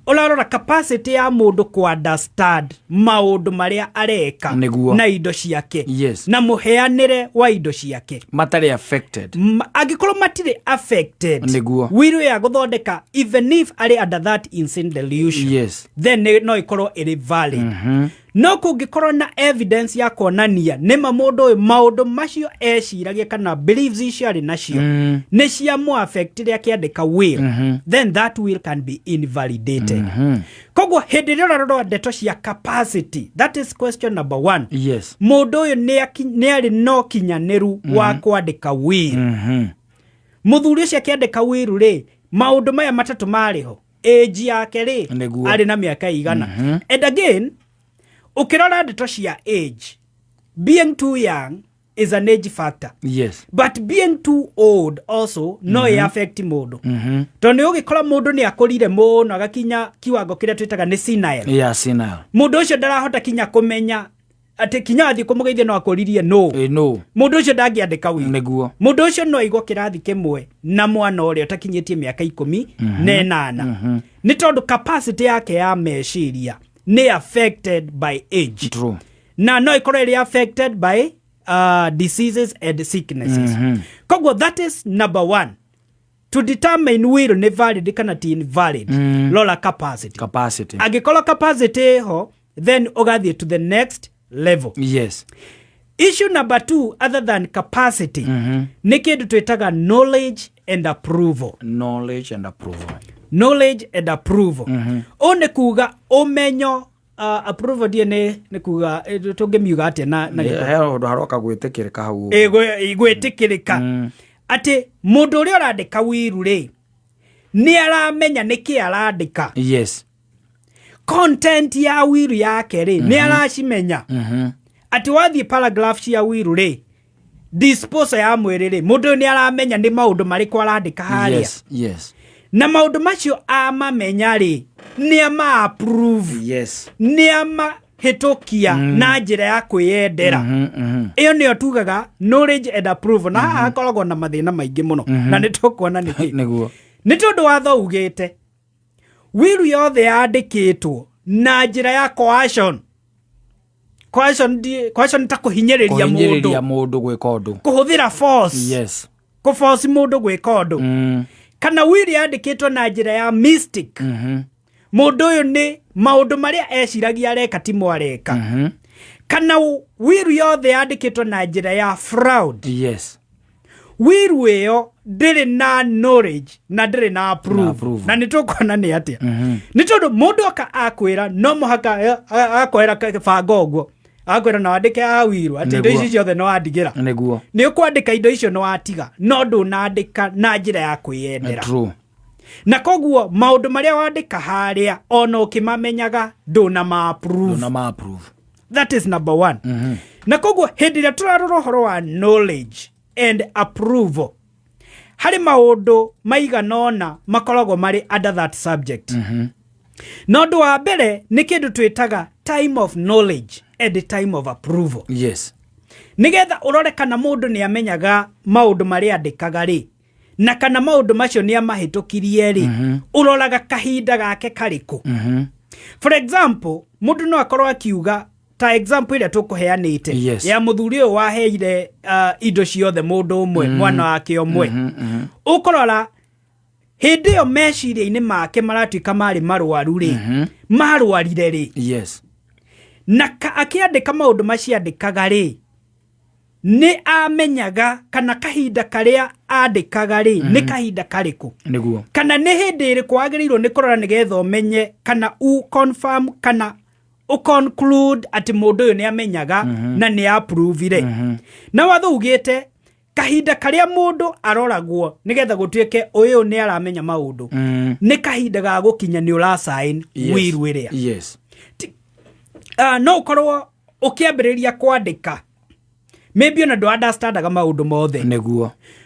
ũrarora capacity ya mũndũ kũ understand maũndũ marĩa areka Nĩguo. na indo ciake na mũheanĩre wa indo ciake matarĩ affected. Angĩkorwo matirĩ affected, Nĩguo. will ya gũthondeka, even if arĩ under that insane delusion, then no ĩkorwo ĩrĩ valid. No kũngĩkorwo na evidence ya kuonania nĩma mũndũ ũyũ maũndũ macio eciragia kana beliefs icio arĩ nacio nĩ cia affect rĩrĩa akĩandĩka will, then that will can be invalidated. Koguo hĩndĩ ĩrĩa ũrarora ndeto cia capacity, that is question number one, mũndũ ũyũ nĩ arĩ na ũkinyanĩru wa kwandĩka will? Mũthuri ũcio akĩandĩka will rĩ, maũndũ maya matatũ marĩ ho? Age yake rĩ, arĩ na mĩaka igana? And again, ũkĩrora ndeto cia age, being too young is an age factor, but being too old also no mm affect mũndũ, tondũ nĩ ũgĩkora mũndũ nĩ akũrire mũno agakinya kiwango kĩrĩa twĩtaga nĩ senile. Yeah, senile. Mũndũ ũcio ndarahota kinya kũmenya atĩ kinya wathiĩ kũmũgeithia no akũririe no. Ĩ, no. Mũndũ ũcio ndangĩandĩka will. Nĩguo. Mũndũ ũcio no aigwo kĩrathi kĩmwe na mwana ũrĩa ũtakinyĩtie mĩaka 18, nĩ tondũ capacity yake ya meciria nĩ affected by age. Na no ĩkorwo ĩrĩ affected by diseases and sicknesses. Koguo that is number one, to determine will nĩ valid kana ti invalid, rora capacity. Capacity. Angĩkorwo capacity ĩho, then ũgathiĩ to the next level. Issue number two, other than capacity, nĩ kĩndũ twĩtaga knowledge and approval. Knowledge and approval. Knowledge and approval, ũũ nĩ kuga ũmenyo, approval ndiĩ nĩ kuga, tũngĩmiuga atĩa na He ũndũ haroka gwĩtĩkĩrĩka hau. Ĩ, gwĩtĩkĩrĩka atĩ mũndũ ũrĩa ũrandĩka will rĩ, nĩ aramenya nĩkĩ arandĩka. Content ya will yake rĩ, nĩ aracimenya, atĩ wathiĩ paragraph cia will rĩ, disposal ya mwĩrĩ rĩ, mũndũ ũyũ nĩ aramenya nĩ maũndũ marĩkũ arandĩka harĩa. Na maũndũ macio amamenya rĩ, nĩ ama approve, nĩ amahĩtũkia na njĩra ya kwĩyendera. Ĩyo nĩyo tugaga knowledge and approval. Na haha hakoragwo na mathĩna maingĩ mũno, na nĩ tũkuona nĩkĩ. Nĩ tondũ watho ugĩte will yothe yandĩkĩtwo na njĩra ya coercion. Coercion coercion ta kũhinyĩrĩria Kũhinyĩrĩria mũndũ, mũndũ gwĩka ũndũ. Kũhũthĩra force, kũforce mũndũ gwĩka ũndũ, kana will yandĩkĩtwo na njĩra ya mystic, mũndũ ũyũ nĩ maũndũ marĩa eciragia areka timo areka, kana will yothe yandĩkĩtwo na njĩra ya fraud, will ĩyo ndĩrĩ na knowledge na ndĩrĩ na approve. Approval. Na nĩ tũkuona nĩ atĩa. Nĩ tondũ mũndũ oka akwĩra no mũhaka, akwĩra banga ũguo, akwĩra no wandĩke a will atĩ indo ici ciothe no wandigĩra. Nĩ ũkwandĩka indo icio no watiga, no ndũnandĩka na njĩra ya kwĩyendera. Na koguo maũndũ marĩa wandĩka harĩa, ona ũkĩmamenyaga, ndũna ma approve. Ndũna ma approve. That is number one. Na koguo hĩndĩ ĩrĩa tũrarora ũhoro wa knowledge and approval, Harĩ maũndũ maigana ũna makoragwo marĩ under that subject. Na ũndũ wa mbere nĩ kĩndũ twĩtaga time of knowledge and time of approval. Nĩgetha ũrore kana mũndũ nĩ amenyaga maũndũ marĩa andĩkaga rĩ, na kana maũndũ macio nĩ amahĩtũkirie rĩ, ũroraga kahinda gake karĩkũ. For example, mũndũ no akorwo akiuga, ta example ĩrĩa tũkũheanĩte ya mũthuri ũyũ waheire indo ciothe mũndũ ũmwe, mwana wake ũmwe, ũkũrora hĩndĩ ĩyo meciria-inĩ make maratuĩka marĩ marwaru rĩ, marwarire rĩ, na akĩandĩka maũndũ macio andĩkaga rĩ, nĩ amenyaga kana kahinda karĩa andĩkaga rĩ nĩ kahinda karĩkũ, kana nĩ hĩndĩ ĩrĩkũ wagĩrĩirwo nĩ kũrora nĩgetha ũmenye kana u confirm kana ũ conclude atĩ mũndũ ũyũ nĩ amenyaga na nĩ approvire. Na watho ugĩte kahinda karĩa mũndũ aroragwo nĩgetha gũtuĩke ũyũ nĩ aramenya maũndũ nĩ kahinda ga gũkinya nĩ ũrasign will ĩrĩa. No ũkorwo ũkĩambĩrĩria kwandĩka maybe ona ndũ understandaga maũndũ mothe.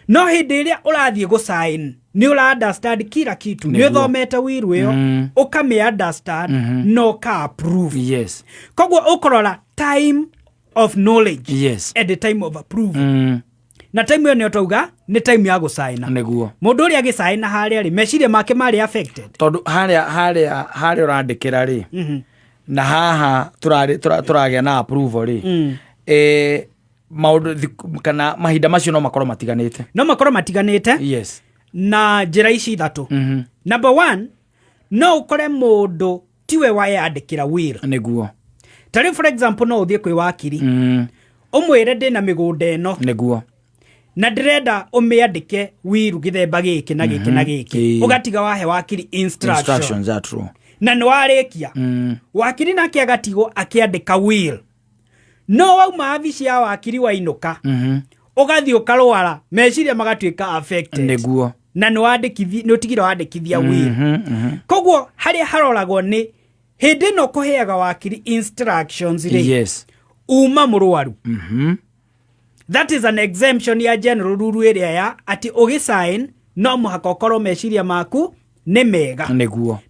No hĩndĩ ĩrĩa ũrathiĩ gũsign nĩ ũra understand kila kitu, nĩ ũthomete will ĩyo, ũkamĩ understand na ũka approve. Koguo ũkũrora time of knowledge and the time of approval. Na time ĩyo nĩyo twauga nĩ time ya gũcaina. Mũndũ ũrĩa agĩcaina harĩa rĩ, meciria make marĩ affected. Tondũ harĩa ũrandĩkĩra rĩ, na haha tũragĩa na approval rĩ, maũndũ kana mahinda macio no makorwo matiganĩte. No makorwo matiganĩte. Na njĩra ici ithatũ. Number one, no ũkore mũndũ tiwe wayandĩkĩra will. Ta rĩu for example, no ũthiĩ kwĩ wakiri, ũmwĩre ndĩna mĩgũnda ĩno na ndĩrenda ũmĩandĩke will gĩthemba gĩkĩ na gĩkĩ na gĩkĩ. Ũgatiga wahe wakiri instruction. Instructions are true. Na nĩ warĩkia. Wakiri nake agatigwo akĩandĩka will. No wauma wabici ya wakiri wainũka, ũgathiĩ ũkarwara, meciria magatuĩka affected. Na nĩ wandĩkithi, nĩ ũtigire wandĩkithia will. Koguo harĩa haroragwo nĩ hĩndĩ ĩno kũheaga wakiri instructions rĩ, uma mũrwaru. That is an exemption ya general rule ĩrĩa ya atĩ ũgĩsign no mũhaka ũkorwo meciria maku nĩ mega.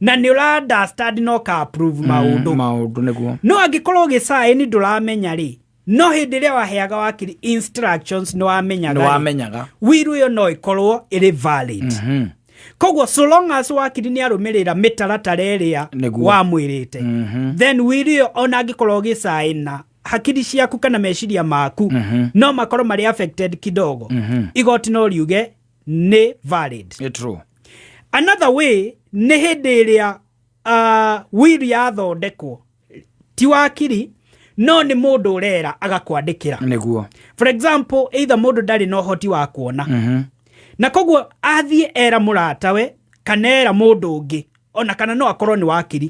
Na nĩ ũra understand na ũka approve maũndũ. Maũndũ nĩguo. No angĩkorwo ũgĩsign ndũramenya rĩ, no hĩndĩ ĩrĩa waheaga wakiri instructions nĩ wamenyaga Nĩ rĩ, wamenyaga. will ĩyo no ĩkorwo ĩrĩ valid. Koguo so long as wakiri nĩ arũmĩrĩra mĩtaratara ĩrĩa wamwĩrĩte, then will ĩyo ona angĩkorwo ũgĩcaina hakiri ciaku kana meciria maku no makorwo marĩ affected kidogo, igoti no riuge nĩ valid. Nĩ true. Another way nĩ hĩndĩ ĩrĩa will yathondekwo ti wakiri no nĩ mũndũ ũrera agakwandĩkĩra. For example, either mũndũ ndarĩ na ũhoti wa kuona, na koguo athiĩ era mũratawe kana era mũndũ ũngĩ, ona kana no akorwo nĩ wakiri,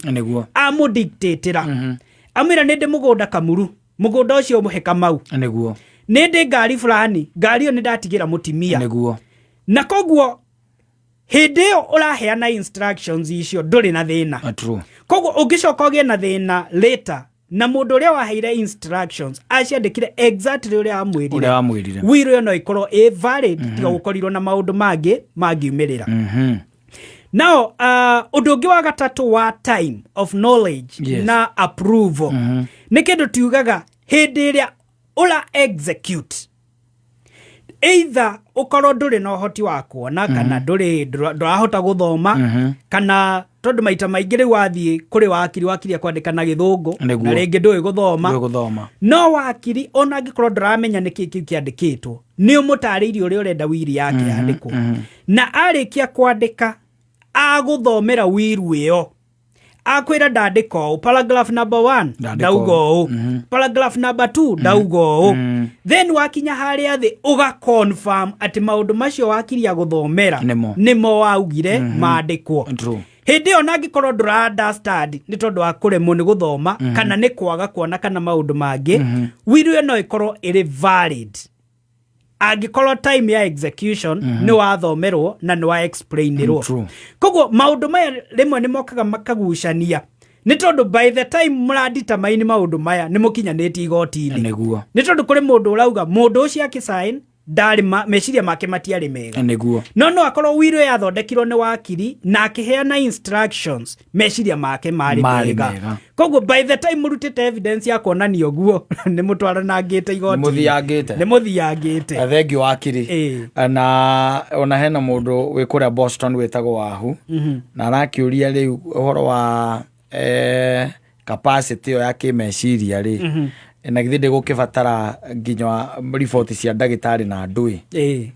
amũdictatĩra, amwĩra nĩ ndĩ mũgũnda Kamuru, mũgũnda ũcio mũhe Kamau, nĩ ndĩ ngari fulani, ngari ĩyo nĩ ndatigĩra mũtimia. Na koguo hĩndĩ ĩyo ũraheana instructions icio ndũrĩ na thĩna. True. Koguo ũngĩcoka ũgĩe na thĩna later na mũndũ ũrĩa waheire instructions aciandĩkire exactly ũrĩa amwĩrire, Ũrĩa wamwĩrire. Will ĩyo no ĩkorwo ĩ valid, tiga gũkorirwo na maũndũ mangĩ mangiumĩrĩra. Now, ũndũ ũngĩ wa gatatũ wa time of knowledge na approval nĩ kĩndũ tugaga hĩndĩ ĩrĩa ũra execute, either ũkorwo ndũrĩ na ũhoti wa kuona kana ndũrĩ ndũrahota gũthoma, kana tondũ maita maingĩ rĩu wathiĩ kũrĩ wakiri, wakiri akwandĩka na gĩthũngũ na rĩngĩ ndũĩ gũthoma. Ndũĩ gũthoma. No wakiri ona angĩkorwo ndũramenya nĩkĩ kĩu kĩandĩkĩtwo, nĩ ũmũtarĩirie ũrĩa ũrenda wiri yake yandĩkwo, na arĩkia kwandĩka agũthomera wiru ĩyo, akwĩra ndandĩka ũũ paragraph number 1, Ndandĩka ndauga ũũ. ũũ, paragraph number 2 ndauga ũũ, then wakinya harĩa thĩ ũga confirm atĩ maũndũ macio wakiri agũthomera Nĩmo. nĩmo waugire mandĩkwo. Hĩndĩ ĩyo na angĩkorwo ndũra understand nĩ tondũ wa kũremwo nĩ gũthoma kana nĩ kwaga kuona kana maũndũ mangĩ, will ĩyo no ĩkorwo ĩrĩ valid angĩkorwo time ya execution nĩ wathomerwo na nĩ wa explainirwo. Koguo maũndũ maya rĩmwe nĩ mokaga makagucania, nĩ tondũ by the time mũranditamaini maũndũ maya nĩ mũkinyanĩtie igoti-inĩ. Nĩ tondũ kũrĩ mũndũ ũrauga mũndũ ũcio akĩsign Ndarĩ meciria make matiarĩ mega. Nĩguo. No akorwo will yathondekirwo nĩ wakiri na akĩheana instructions, meciria make marĩ mega. Koguo by the time mũrutĩte evidence ya kuonania ũguo, nĩ mũtwaranangĩte igoti. Nĩ mũthiangĩte. Thengiũ wakiri. Na ona hena mũndũ wĩ kũrĩa Boston wĩtagwo Wahu, na arakĩũria rĩu ũhoro wa capacity ĩyo ya kĩmeciria rĩ, na githĩ ndĩgũkĩbatara nginya riboti cia ndagĩtarĩ na ndũĩ,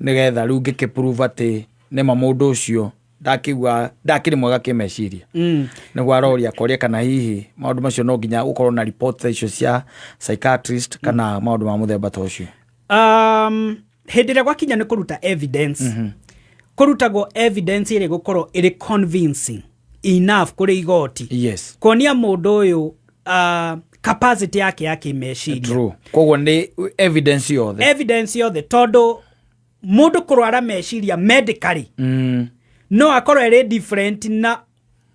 nĩgetha rĩu ngĩkĩprove atĩ nĩma mũndũ ũcio ndakĩigua ndakĩrĩ mwega kĩmeciria. Nĩguo aroria akoria kana hihi maũndũ macio no nginya ũkorwo na report ta icio cia psychiatrist kana maũndũ ma mũthemba ta ũcio. Hĩndĩ ĩrĩa gwakinya nĩ kũruta evidence, kũrutagwo evidence ĩrĩ gũkorwo ĩrĩ convincing enough kũrĩ igoti. Yes. Kuonia mũndũ ũyũ capacity yake ya kĩmeciria. True. Koguo nĩ evidence yothe. Evidence yothe, tondũ mũndũ kũrwara meciria medically no akorwo ĩrĩ different na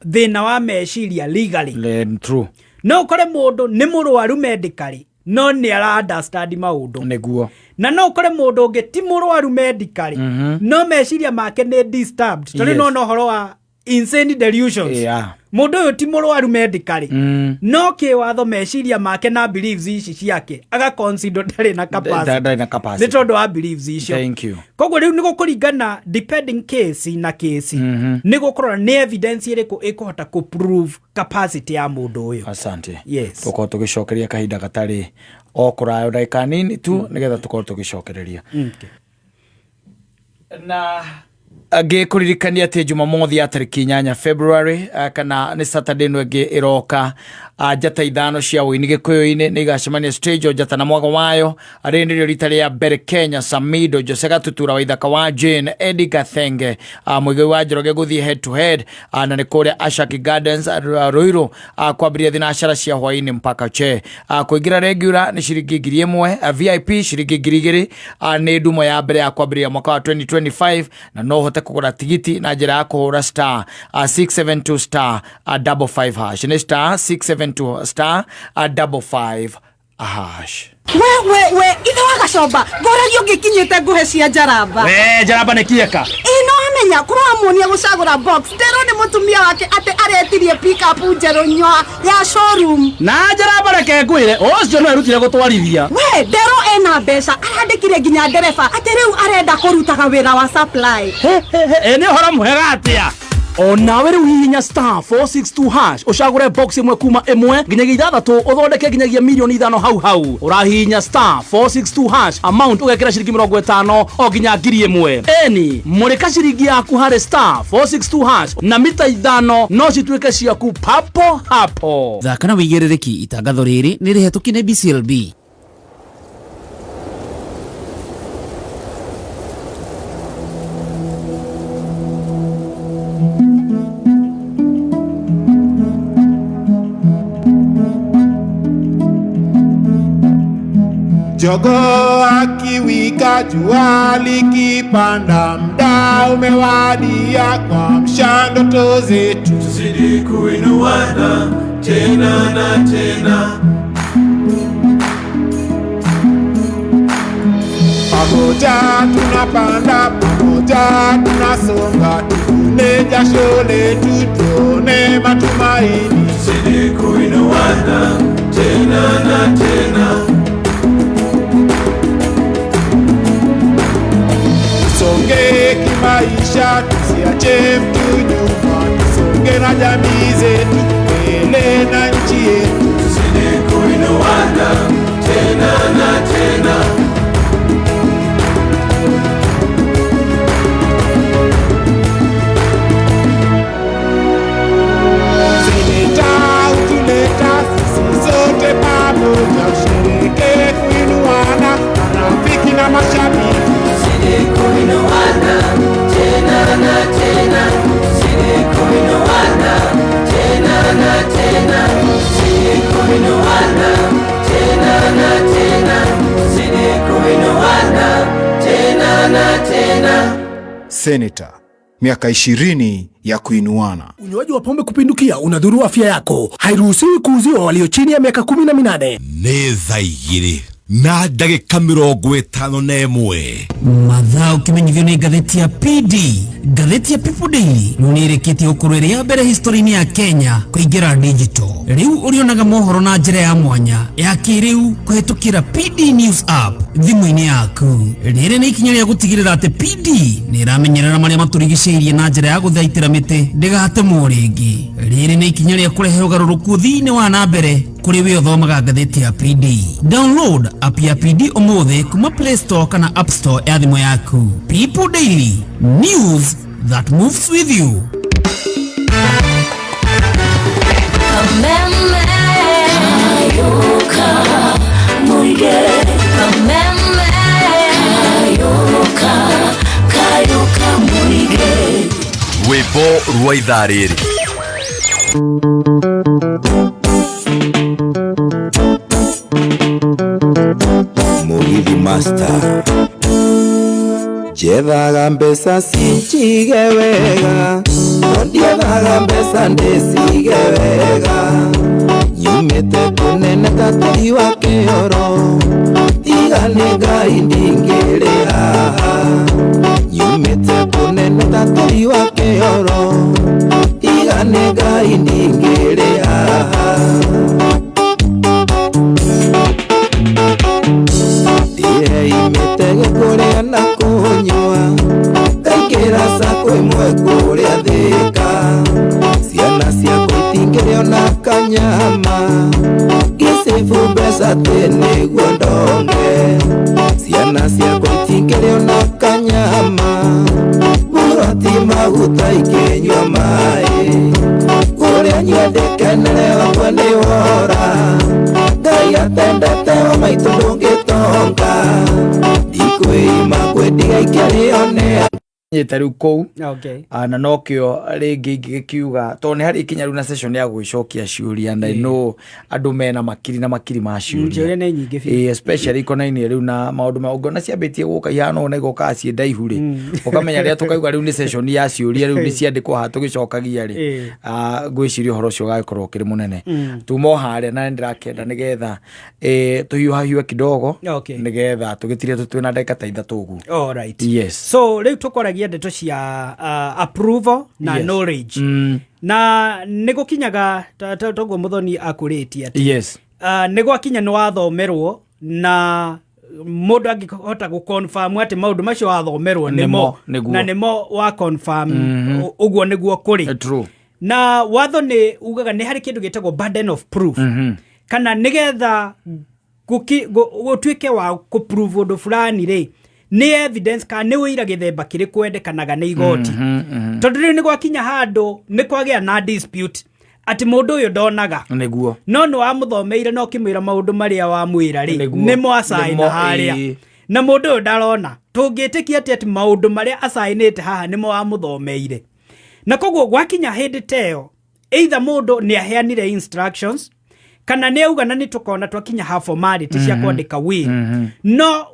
thĩna wa meciria legally. True. No ũkore mũndũ nĩ mũrwaru medically no nĩ ara understand maũndũ. Nĩguo. Na no ũkore mũndũ ũngĩ ti mũrwaru medically no meciria make nĩ disturbed. Tondũ no ũhoro wa insane delusions. Yeah. Mũndũ ũyũ ti mũrwaru medically no kĩwatho meciria make na beliefs ici ciake agaconsider ndarĩ na capacity nĩ tondũ wa beliefs icio. Thank you. Koguo rĩu nĩ gũkũringana depending case na case, nĩ gũkorwo nĩ evidence ĩrĩkũ ĩkũhota kũ prove capacity ya mũndũ ũyũ. Asante. Yes. Tũkorwo tũgĩcokeria kahinda gatarĩ o kũraya ndagĩka nini tu, nĩgetha tũkorwo tũgĩcokereria. Na ngĩkũririkania atĩ Jumamothi ya tarĩki 8 February, kana nĩ Saturday ĩno ĩngĩ ĩroka, njata 5 cia ũini Gĩkũyũ-inĩ nĩ igacemania stage o njata na mwago wayo. Rĩrĩ nĩrĩo rita rĩa mbere Kenya, Samido, Jose Gatutura wa Ithaka wa Jane, Eddie Gathenge, Mũigai wa Njoroge gũthiĩ head to head, na nĩ kũrĩa Ashaki Gardens Ruiru, kwambĩrĩria thinacara cia hwaĩ-inĩ mpaka che. Kũingĩra regular nĩ ciringi 1,000, VIP ciringi 2,000, nĩ ndumo ya mbere ya kwambĩrĩria mwaka wa 2025, na no ũhote kũgũra tigiti na njĩra ya kũhũra star 672 star 55 hash. Nĩ star 672 star 55 hash. We ithe wa gacomba ngoragia ũngĩkinyĩte ngũhe cia njaramba. We njaramba nĩ kieka. Ĩ no amenya kũramuonia gũcagũra box nderwo nĩ mũtumia wake atĩ aretirie pick-up njerũ nyoa ya showroom. Na njaramba reke ngwĩre ũcio no erutire gũtwarithia. We nderwo ena mbeca arandĩkire nginya ndereba atĩ rĩu arenda kũrutaga wĩra wa supply. Ĩ nĩ ũhoro mwega atĩa. Onawe rĩu hihinya star 462 hash ũcagũre box ĩmwe kuma 1 nginyagia 6 ũthondeke nginyagia milioni 5 hau hau. Ũrahihinya star 462 hash amount ũgekĩra ciringi 50 o nginya 1,000. Eni mũrĩka ciringi yaku harĩ star 462 hash na mita 5 no cituĩke ciaku papo hapo. Thaka na wĩigĩrĩrĩki itangatho rĩrĩ nĩ rĩhetũkie nĩ BCLB. Jogoo akiwika jua likipanda, mda umewadia kuamsha ndoto zetu. Tuzidi kuinuana tena na tena. Pamoja tunapanda, pamoja tunasonga, tuvune jasho letu tuone matumaini. Tuzidi kuinuana tena na tena. Tusonge kimaisha, tusiache mtu nyuma, tusonge na jamii zetu, mbele na nchi yetu. Tuzidi kuinuana tena na tena. Seneta utuleta sisi sote pamoja, ushereke kuinuana, marafiki na mashabiki. Tuzidi kuinuana tena na tena. Tuzidi kuinuana tena na tena. Tuzidi kuinuana tena na tena. Tuzidi kuinuana tena na tena. Senator, miaka 20 ya kuinuana. Unywaji wa pombe kupindukia unadhuru afya yako. Hairuhusiwi kuuziwa walio chini ya miaka 18. Nĩ thaa 2 Na ndagĩka 51. Mathaa ũkĩmenyithio nĩ ngathĩti ya PD. Ngathĩti ya People Daily rĩu nĩ ĩrĩkĩtie gũkorwo ĩrĩ ya mbere history-inĩ ya Kenya kũingĩra digital. Rĩu ũrĩonaga mohoro na njĩra ya mwanya ya kĩrĩu kũhĩtũkĩra PD News app thimũ-inĩ yaku. Rĩrĩ nĩ ikinya rĩa gũtigĩrĩra atĩ PD nĩ ĩramenyerera marĩa matũrigicĩirie na njĩra ya gũthaitĩra mĩtĩ ndĩgatemwo rĩngĩ. Rĩrĩ nĩ ikinya rĩa kũrehe ũgarũrũku thĩinĩ wa na mbere kũrĩ we ũthomaga ngathĩti ya PD. Download app ya PD ũmũthĩ kuma Play Store kana App Store ya thimũ yaku. People Daily, news that moves with you. Kameme Kayuka Muige. Kameme Kayuka, Kayuka Muige. Rwĩmbo rwa ithaa rĩrĩ. Mugithi Master. Njethaga mbeca cinjige wega, no ndiethaga mbeca ndĩcige wega. Nyumĩte kũnene ta tĩri wa kĩoro, tiga nĩ Ngai ndingĩrĩ haha. Nyumĩte kũnene ta tĩri wa kĩoro, tiga nĩ Ngai ndingĩrĩ haha. Ndĩreimĩte kũrĩa na kũnyua, ngaingĩra sacco ĩmwe kũrĩa Thĩka. Ciana ciakwa itingĩrĩ ona kanyama, ngĩcĩbu mbeca atĩ nĩguo ndonge. Ciana ciakwa itingĩrĩ ona kanyama, mũroti maguta ikĩnyua maĩ. Kũrĩa nyendĩkenere wakwa nĩ wora, Ngai atendete wa maitũ ndũngĩtonga. Ndikwĩima kwendiga ikĩrĩo nĩ Nyita rĩu kũu. Okay. Na nokĩo rĩngĩ ingĩgĩkiuga tondũ nĩ harĩ ikinya rĩu na session ya gwĩcokia ciũria, and I know andũ mena makiri na makiri ma ciũria. Ciũria nĩ nyingĩ biũ. Especially ikonainie rĩu na maũndũ ma ũngĩona ciambĩtie gũka ihana ũũ na igokaga ciĩ ndaihu rĩ, ũkamenya rĩrĩa tũkauga rĩu nĩ session ya ciũria, rĩu nĩ ciandĩkwo haha tũgĩcokagia rĩ, ngwĩciria ũhoro ũcio ũgagĩkorwo ũkĩrĩ mũnene. Tuma o harĩa na nĩndĩrakĩenda nĩgetha tũhiũhahiũe kidogo, nĩgetha tũgĩtire twĩna ndagĩka ta 3 ũguo. All right. Yes. So rĩu tũkoragia ndeto cia approval na knowledge. Na nĩ gũkinyaga toguo Mũthoni akũrĩtie atĩ nĩ gwakinya nĩ wathomerwo, na mũndũ angĩhota gũ-confirm atĩ maũndũ macio wathomerwo nĩmo, Nĩguo. na nĩmo wa confirm ũguo nĩguo kũrĩ. True. Na watho nĩ ugaga nĩ harĩ kĩndũ gĩtagwo burden of proof, kana nĩgetha gũtuĩke wa kũ-prove ũndũ fulani rĩ, nĩ evidence kana nĩ ũira gĩthemba kĩrĩkũ wendekanaga nĩ igoti. Tondũ rĩu nĩ gwakinya handũ nĩ kwagĩa na dispute atĩ mũndũ ũyũ ndonaga, Nĩguo. no nĩ wamũthomeire na ũkĩmwĩra maũndũ marĩa wamwĩra rĩ, Nĩguo. nĩmo acaina Nĩmo, harĩa. Na mũndũ ũyũ ndarona, tũngĩtĩkia atĩ atĩ maũndũ marĩa acainĩte haha nĩmo wamũthomeire. Na koguo gwakinya hĩndĩ ta ĩyo, either mũndũ nĩ aheanire instructions kana nĩ auga, na nĩ tũkona twakinya ha formality cia kwandĩka will. No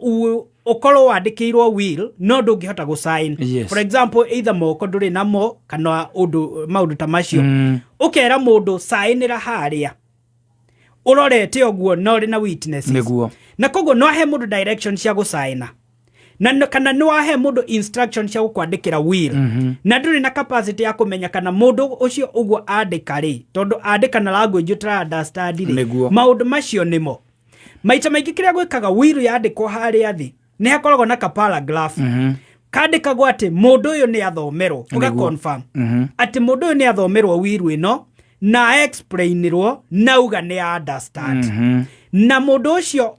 ũkorwo wandĩkĩirwo will no ndũngĩhota gũ-sign. For example, either moko ndũrĩ namo kana ũndũ maũndũ ta macio, ũkera mũndũ sainĩra harĩa ũrorete ũguo na ũrĩ na witnesses. Na koguo no ahe mũndũ direction cia gũcaina na kana nĩ wahe mũndũ instruction cia gũkwandĩkĩra will, na ndũrĩ na capacity ya kũmenya kana mũndũ ũcio ũguo andĩka rĩ, tondũ andĩka na language ũtara understand rĩ, maũndũ macio nĩmo maita maingĩ kĩrĩa gwĩkaga will yandĩkwo harĩa thĩ nĩ hakoragwo na ka paragraph kandĩkagwo atĩ mũndũ ũyũ nĩ athomerwo, ũga confirm atĩ mũndũ ũyũ nĩ athomerwo will ĩno na explainirwo na auga nĩ understand, na mũndũ ũcio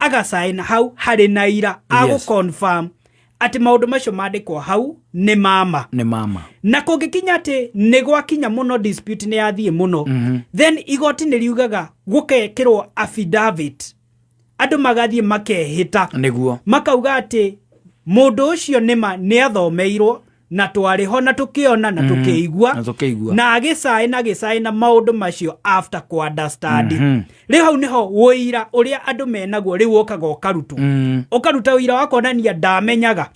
agacaina hau harĩ na ira agũ confirm atĩ maũndũ macio mandĩkwo hau nĩ mama. Nĩ mama. Na kũngĩkinya atĩ nĩ gwakinya mũno, dispute nĩ yathiĩ mũno, then igoti nĩ riugaga gũkekĩrwo affidavit, andũ magathiĩ makehĩta, makauga atĩ mũndũ ũcio nĩma nĩ athomeirwo Na twarĩ ho na tũkĩona na tũkĩigua Na tũkĩigua. Na agĩcaĩ na agĩcaĩ na maũndũ macio after ku understand. Rĩu hau nĩho ũira ũrĩa andũ menaguo rĩu ũkaga ũkarutwo, ũkaruta ũira wa kuonania ndamenyaga,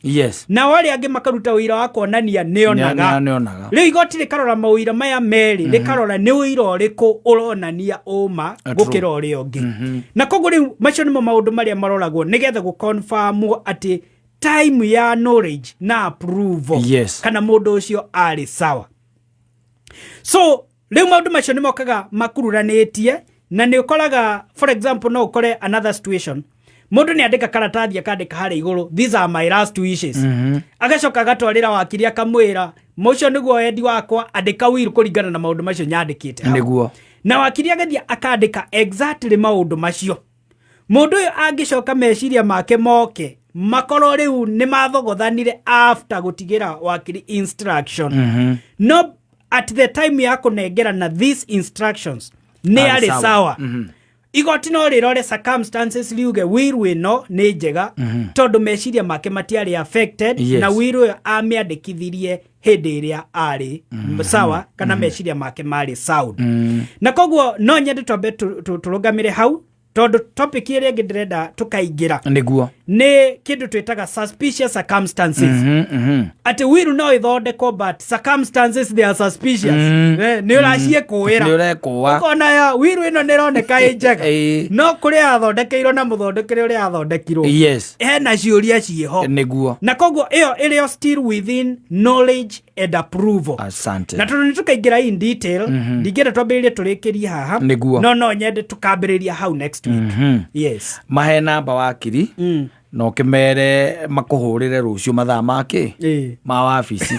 nao arĩa angĩ makaruta ũira wa kuonania nĩonaga. Nĩonaga. Rĩu igoti rĩkarora maũira maya merĩ, rĩkarora nĩ ũira ũrĩkũ ũronania ũma gũkĩra ũrĩa ũngĩ. Na koguo rĩu macio nĩmo maũndũ marĩa maroragwo nĩgetha gũconfirmwo atĩ time ya knowledge na approval kana mũndũ ũcio arĩ sawa. So rĩu maũndũ macio nĩ mokaga makururanĩtie, na nĩ ũkoraga, for example, no ũkore another situation, mũndũ nĩ andĩka karatathi, akandĩka harĩa igũrũ, "These are my last wishes." Agacoka agatwarĩra wakiri, akamwĩra, "Mũcio nĩguo wendi wakwa, andĩka will kũringana na maũndũ macio nyandĩkĩte hau." Na wakiri agathiĩ akandĩka exactly maũndũ macio. Mũndũ ũyũ angĩcoka meciria make moke makorwo rĩu nĩ mathogothanire after gũtigĩra wakiri instruction, no at the time ya kũnengerana these instructions nĩ Arĩ arĩ sawa. sawa, igoti no rĩrore circumstances riuge will ĩno nĩ njega, tondũ meciria make matiarĩ affected, na will ũyũ amĩandĩkithirie hĩndĩ ĩrĩa arĩ sawa kana meciria make marĩ sound. Na koguo no nyende twambe tũrũgamĩre hau, tondũ topic ĩrĩa ĩngĩ ndĩrenda tũkaingĩra nĩ kĩndũ twĩtaga suspicious circumstances, atĩ will no ĩthondekwo but circumstances, they are suspicious. Nĩ ũraciĩkũĩra. Nĩ ũrekũa. Ũkona ya will ĩno nĩ ĩroneka ĩ njega, no kũrĩa yathondekeirwo na mũthondekere ũrĩa yathondekirwo, hena ciũria ciĩho. Na koguo ĩyo ĩrĩ o still within knowledge and approval. Asante. Na tondũ nĩ tũkaingĩra in detail, ndingĩenda twambĩrĩrie tũrĩkĩrie haha. No nyende tũkambĩrĩria hau next week. Yes. Mahe namba wakiri na ũkĩmere makũhũrĩre rũciũ mathaa makĩ ma wabici,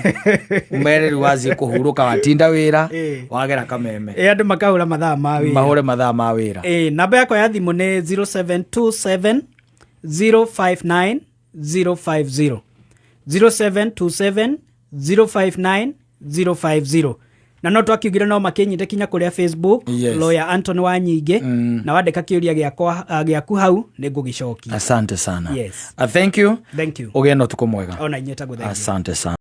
ũmere rĩu waziĩ kũhurũka, watinda wĩra, wagera Kameme. Ĩ, andũ makahũra mathaa ma wĩra. Mahũre mathaa ma wĩra. Ĩ, namba yakwa ya thimũ nĩ 0727 059 050, 0727 059 050. Na no twakiugire no makĩnyite kinya kũrĩa Facebook, Lawyer Anthony Wanyingĩ, na wandĩka kĩũria gĩakwa, gĩaku hau nĩ ngũgĩcokia. Asante sana. Yes. Thank you. Thank you. Ũgĩe na ũtukũ mwega. Ona inyuĩ tagwo thank you. Asante sana.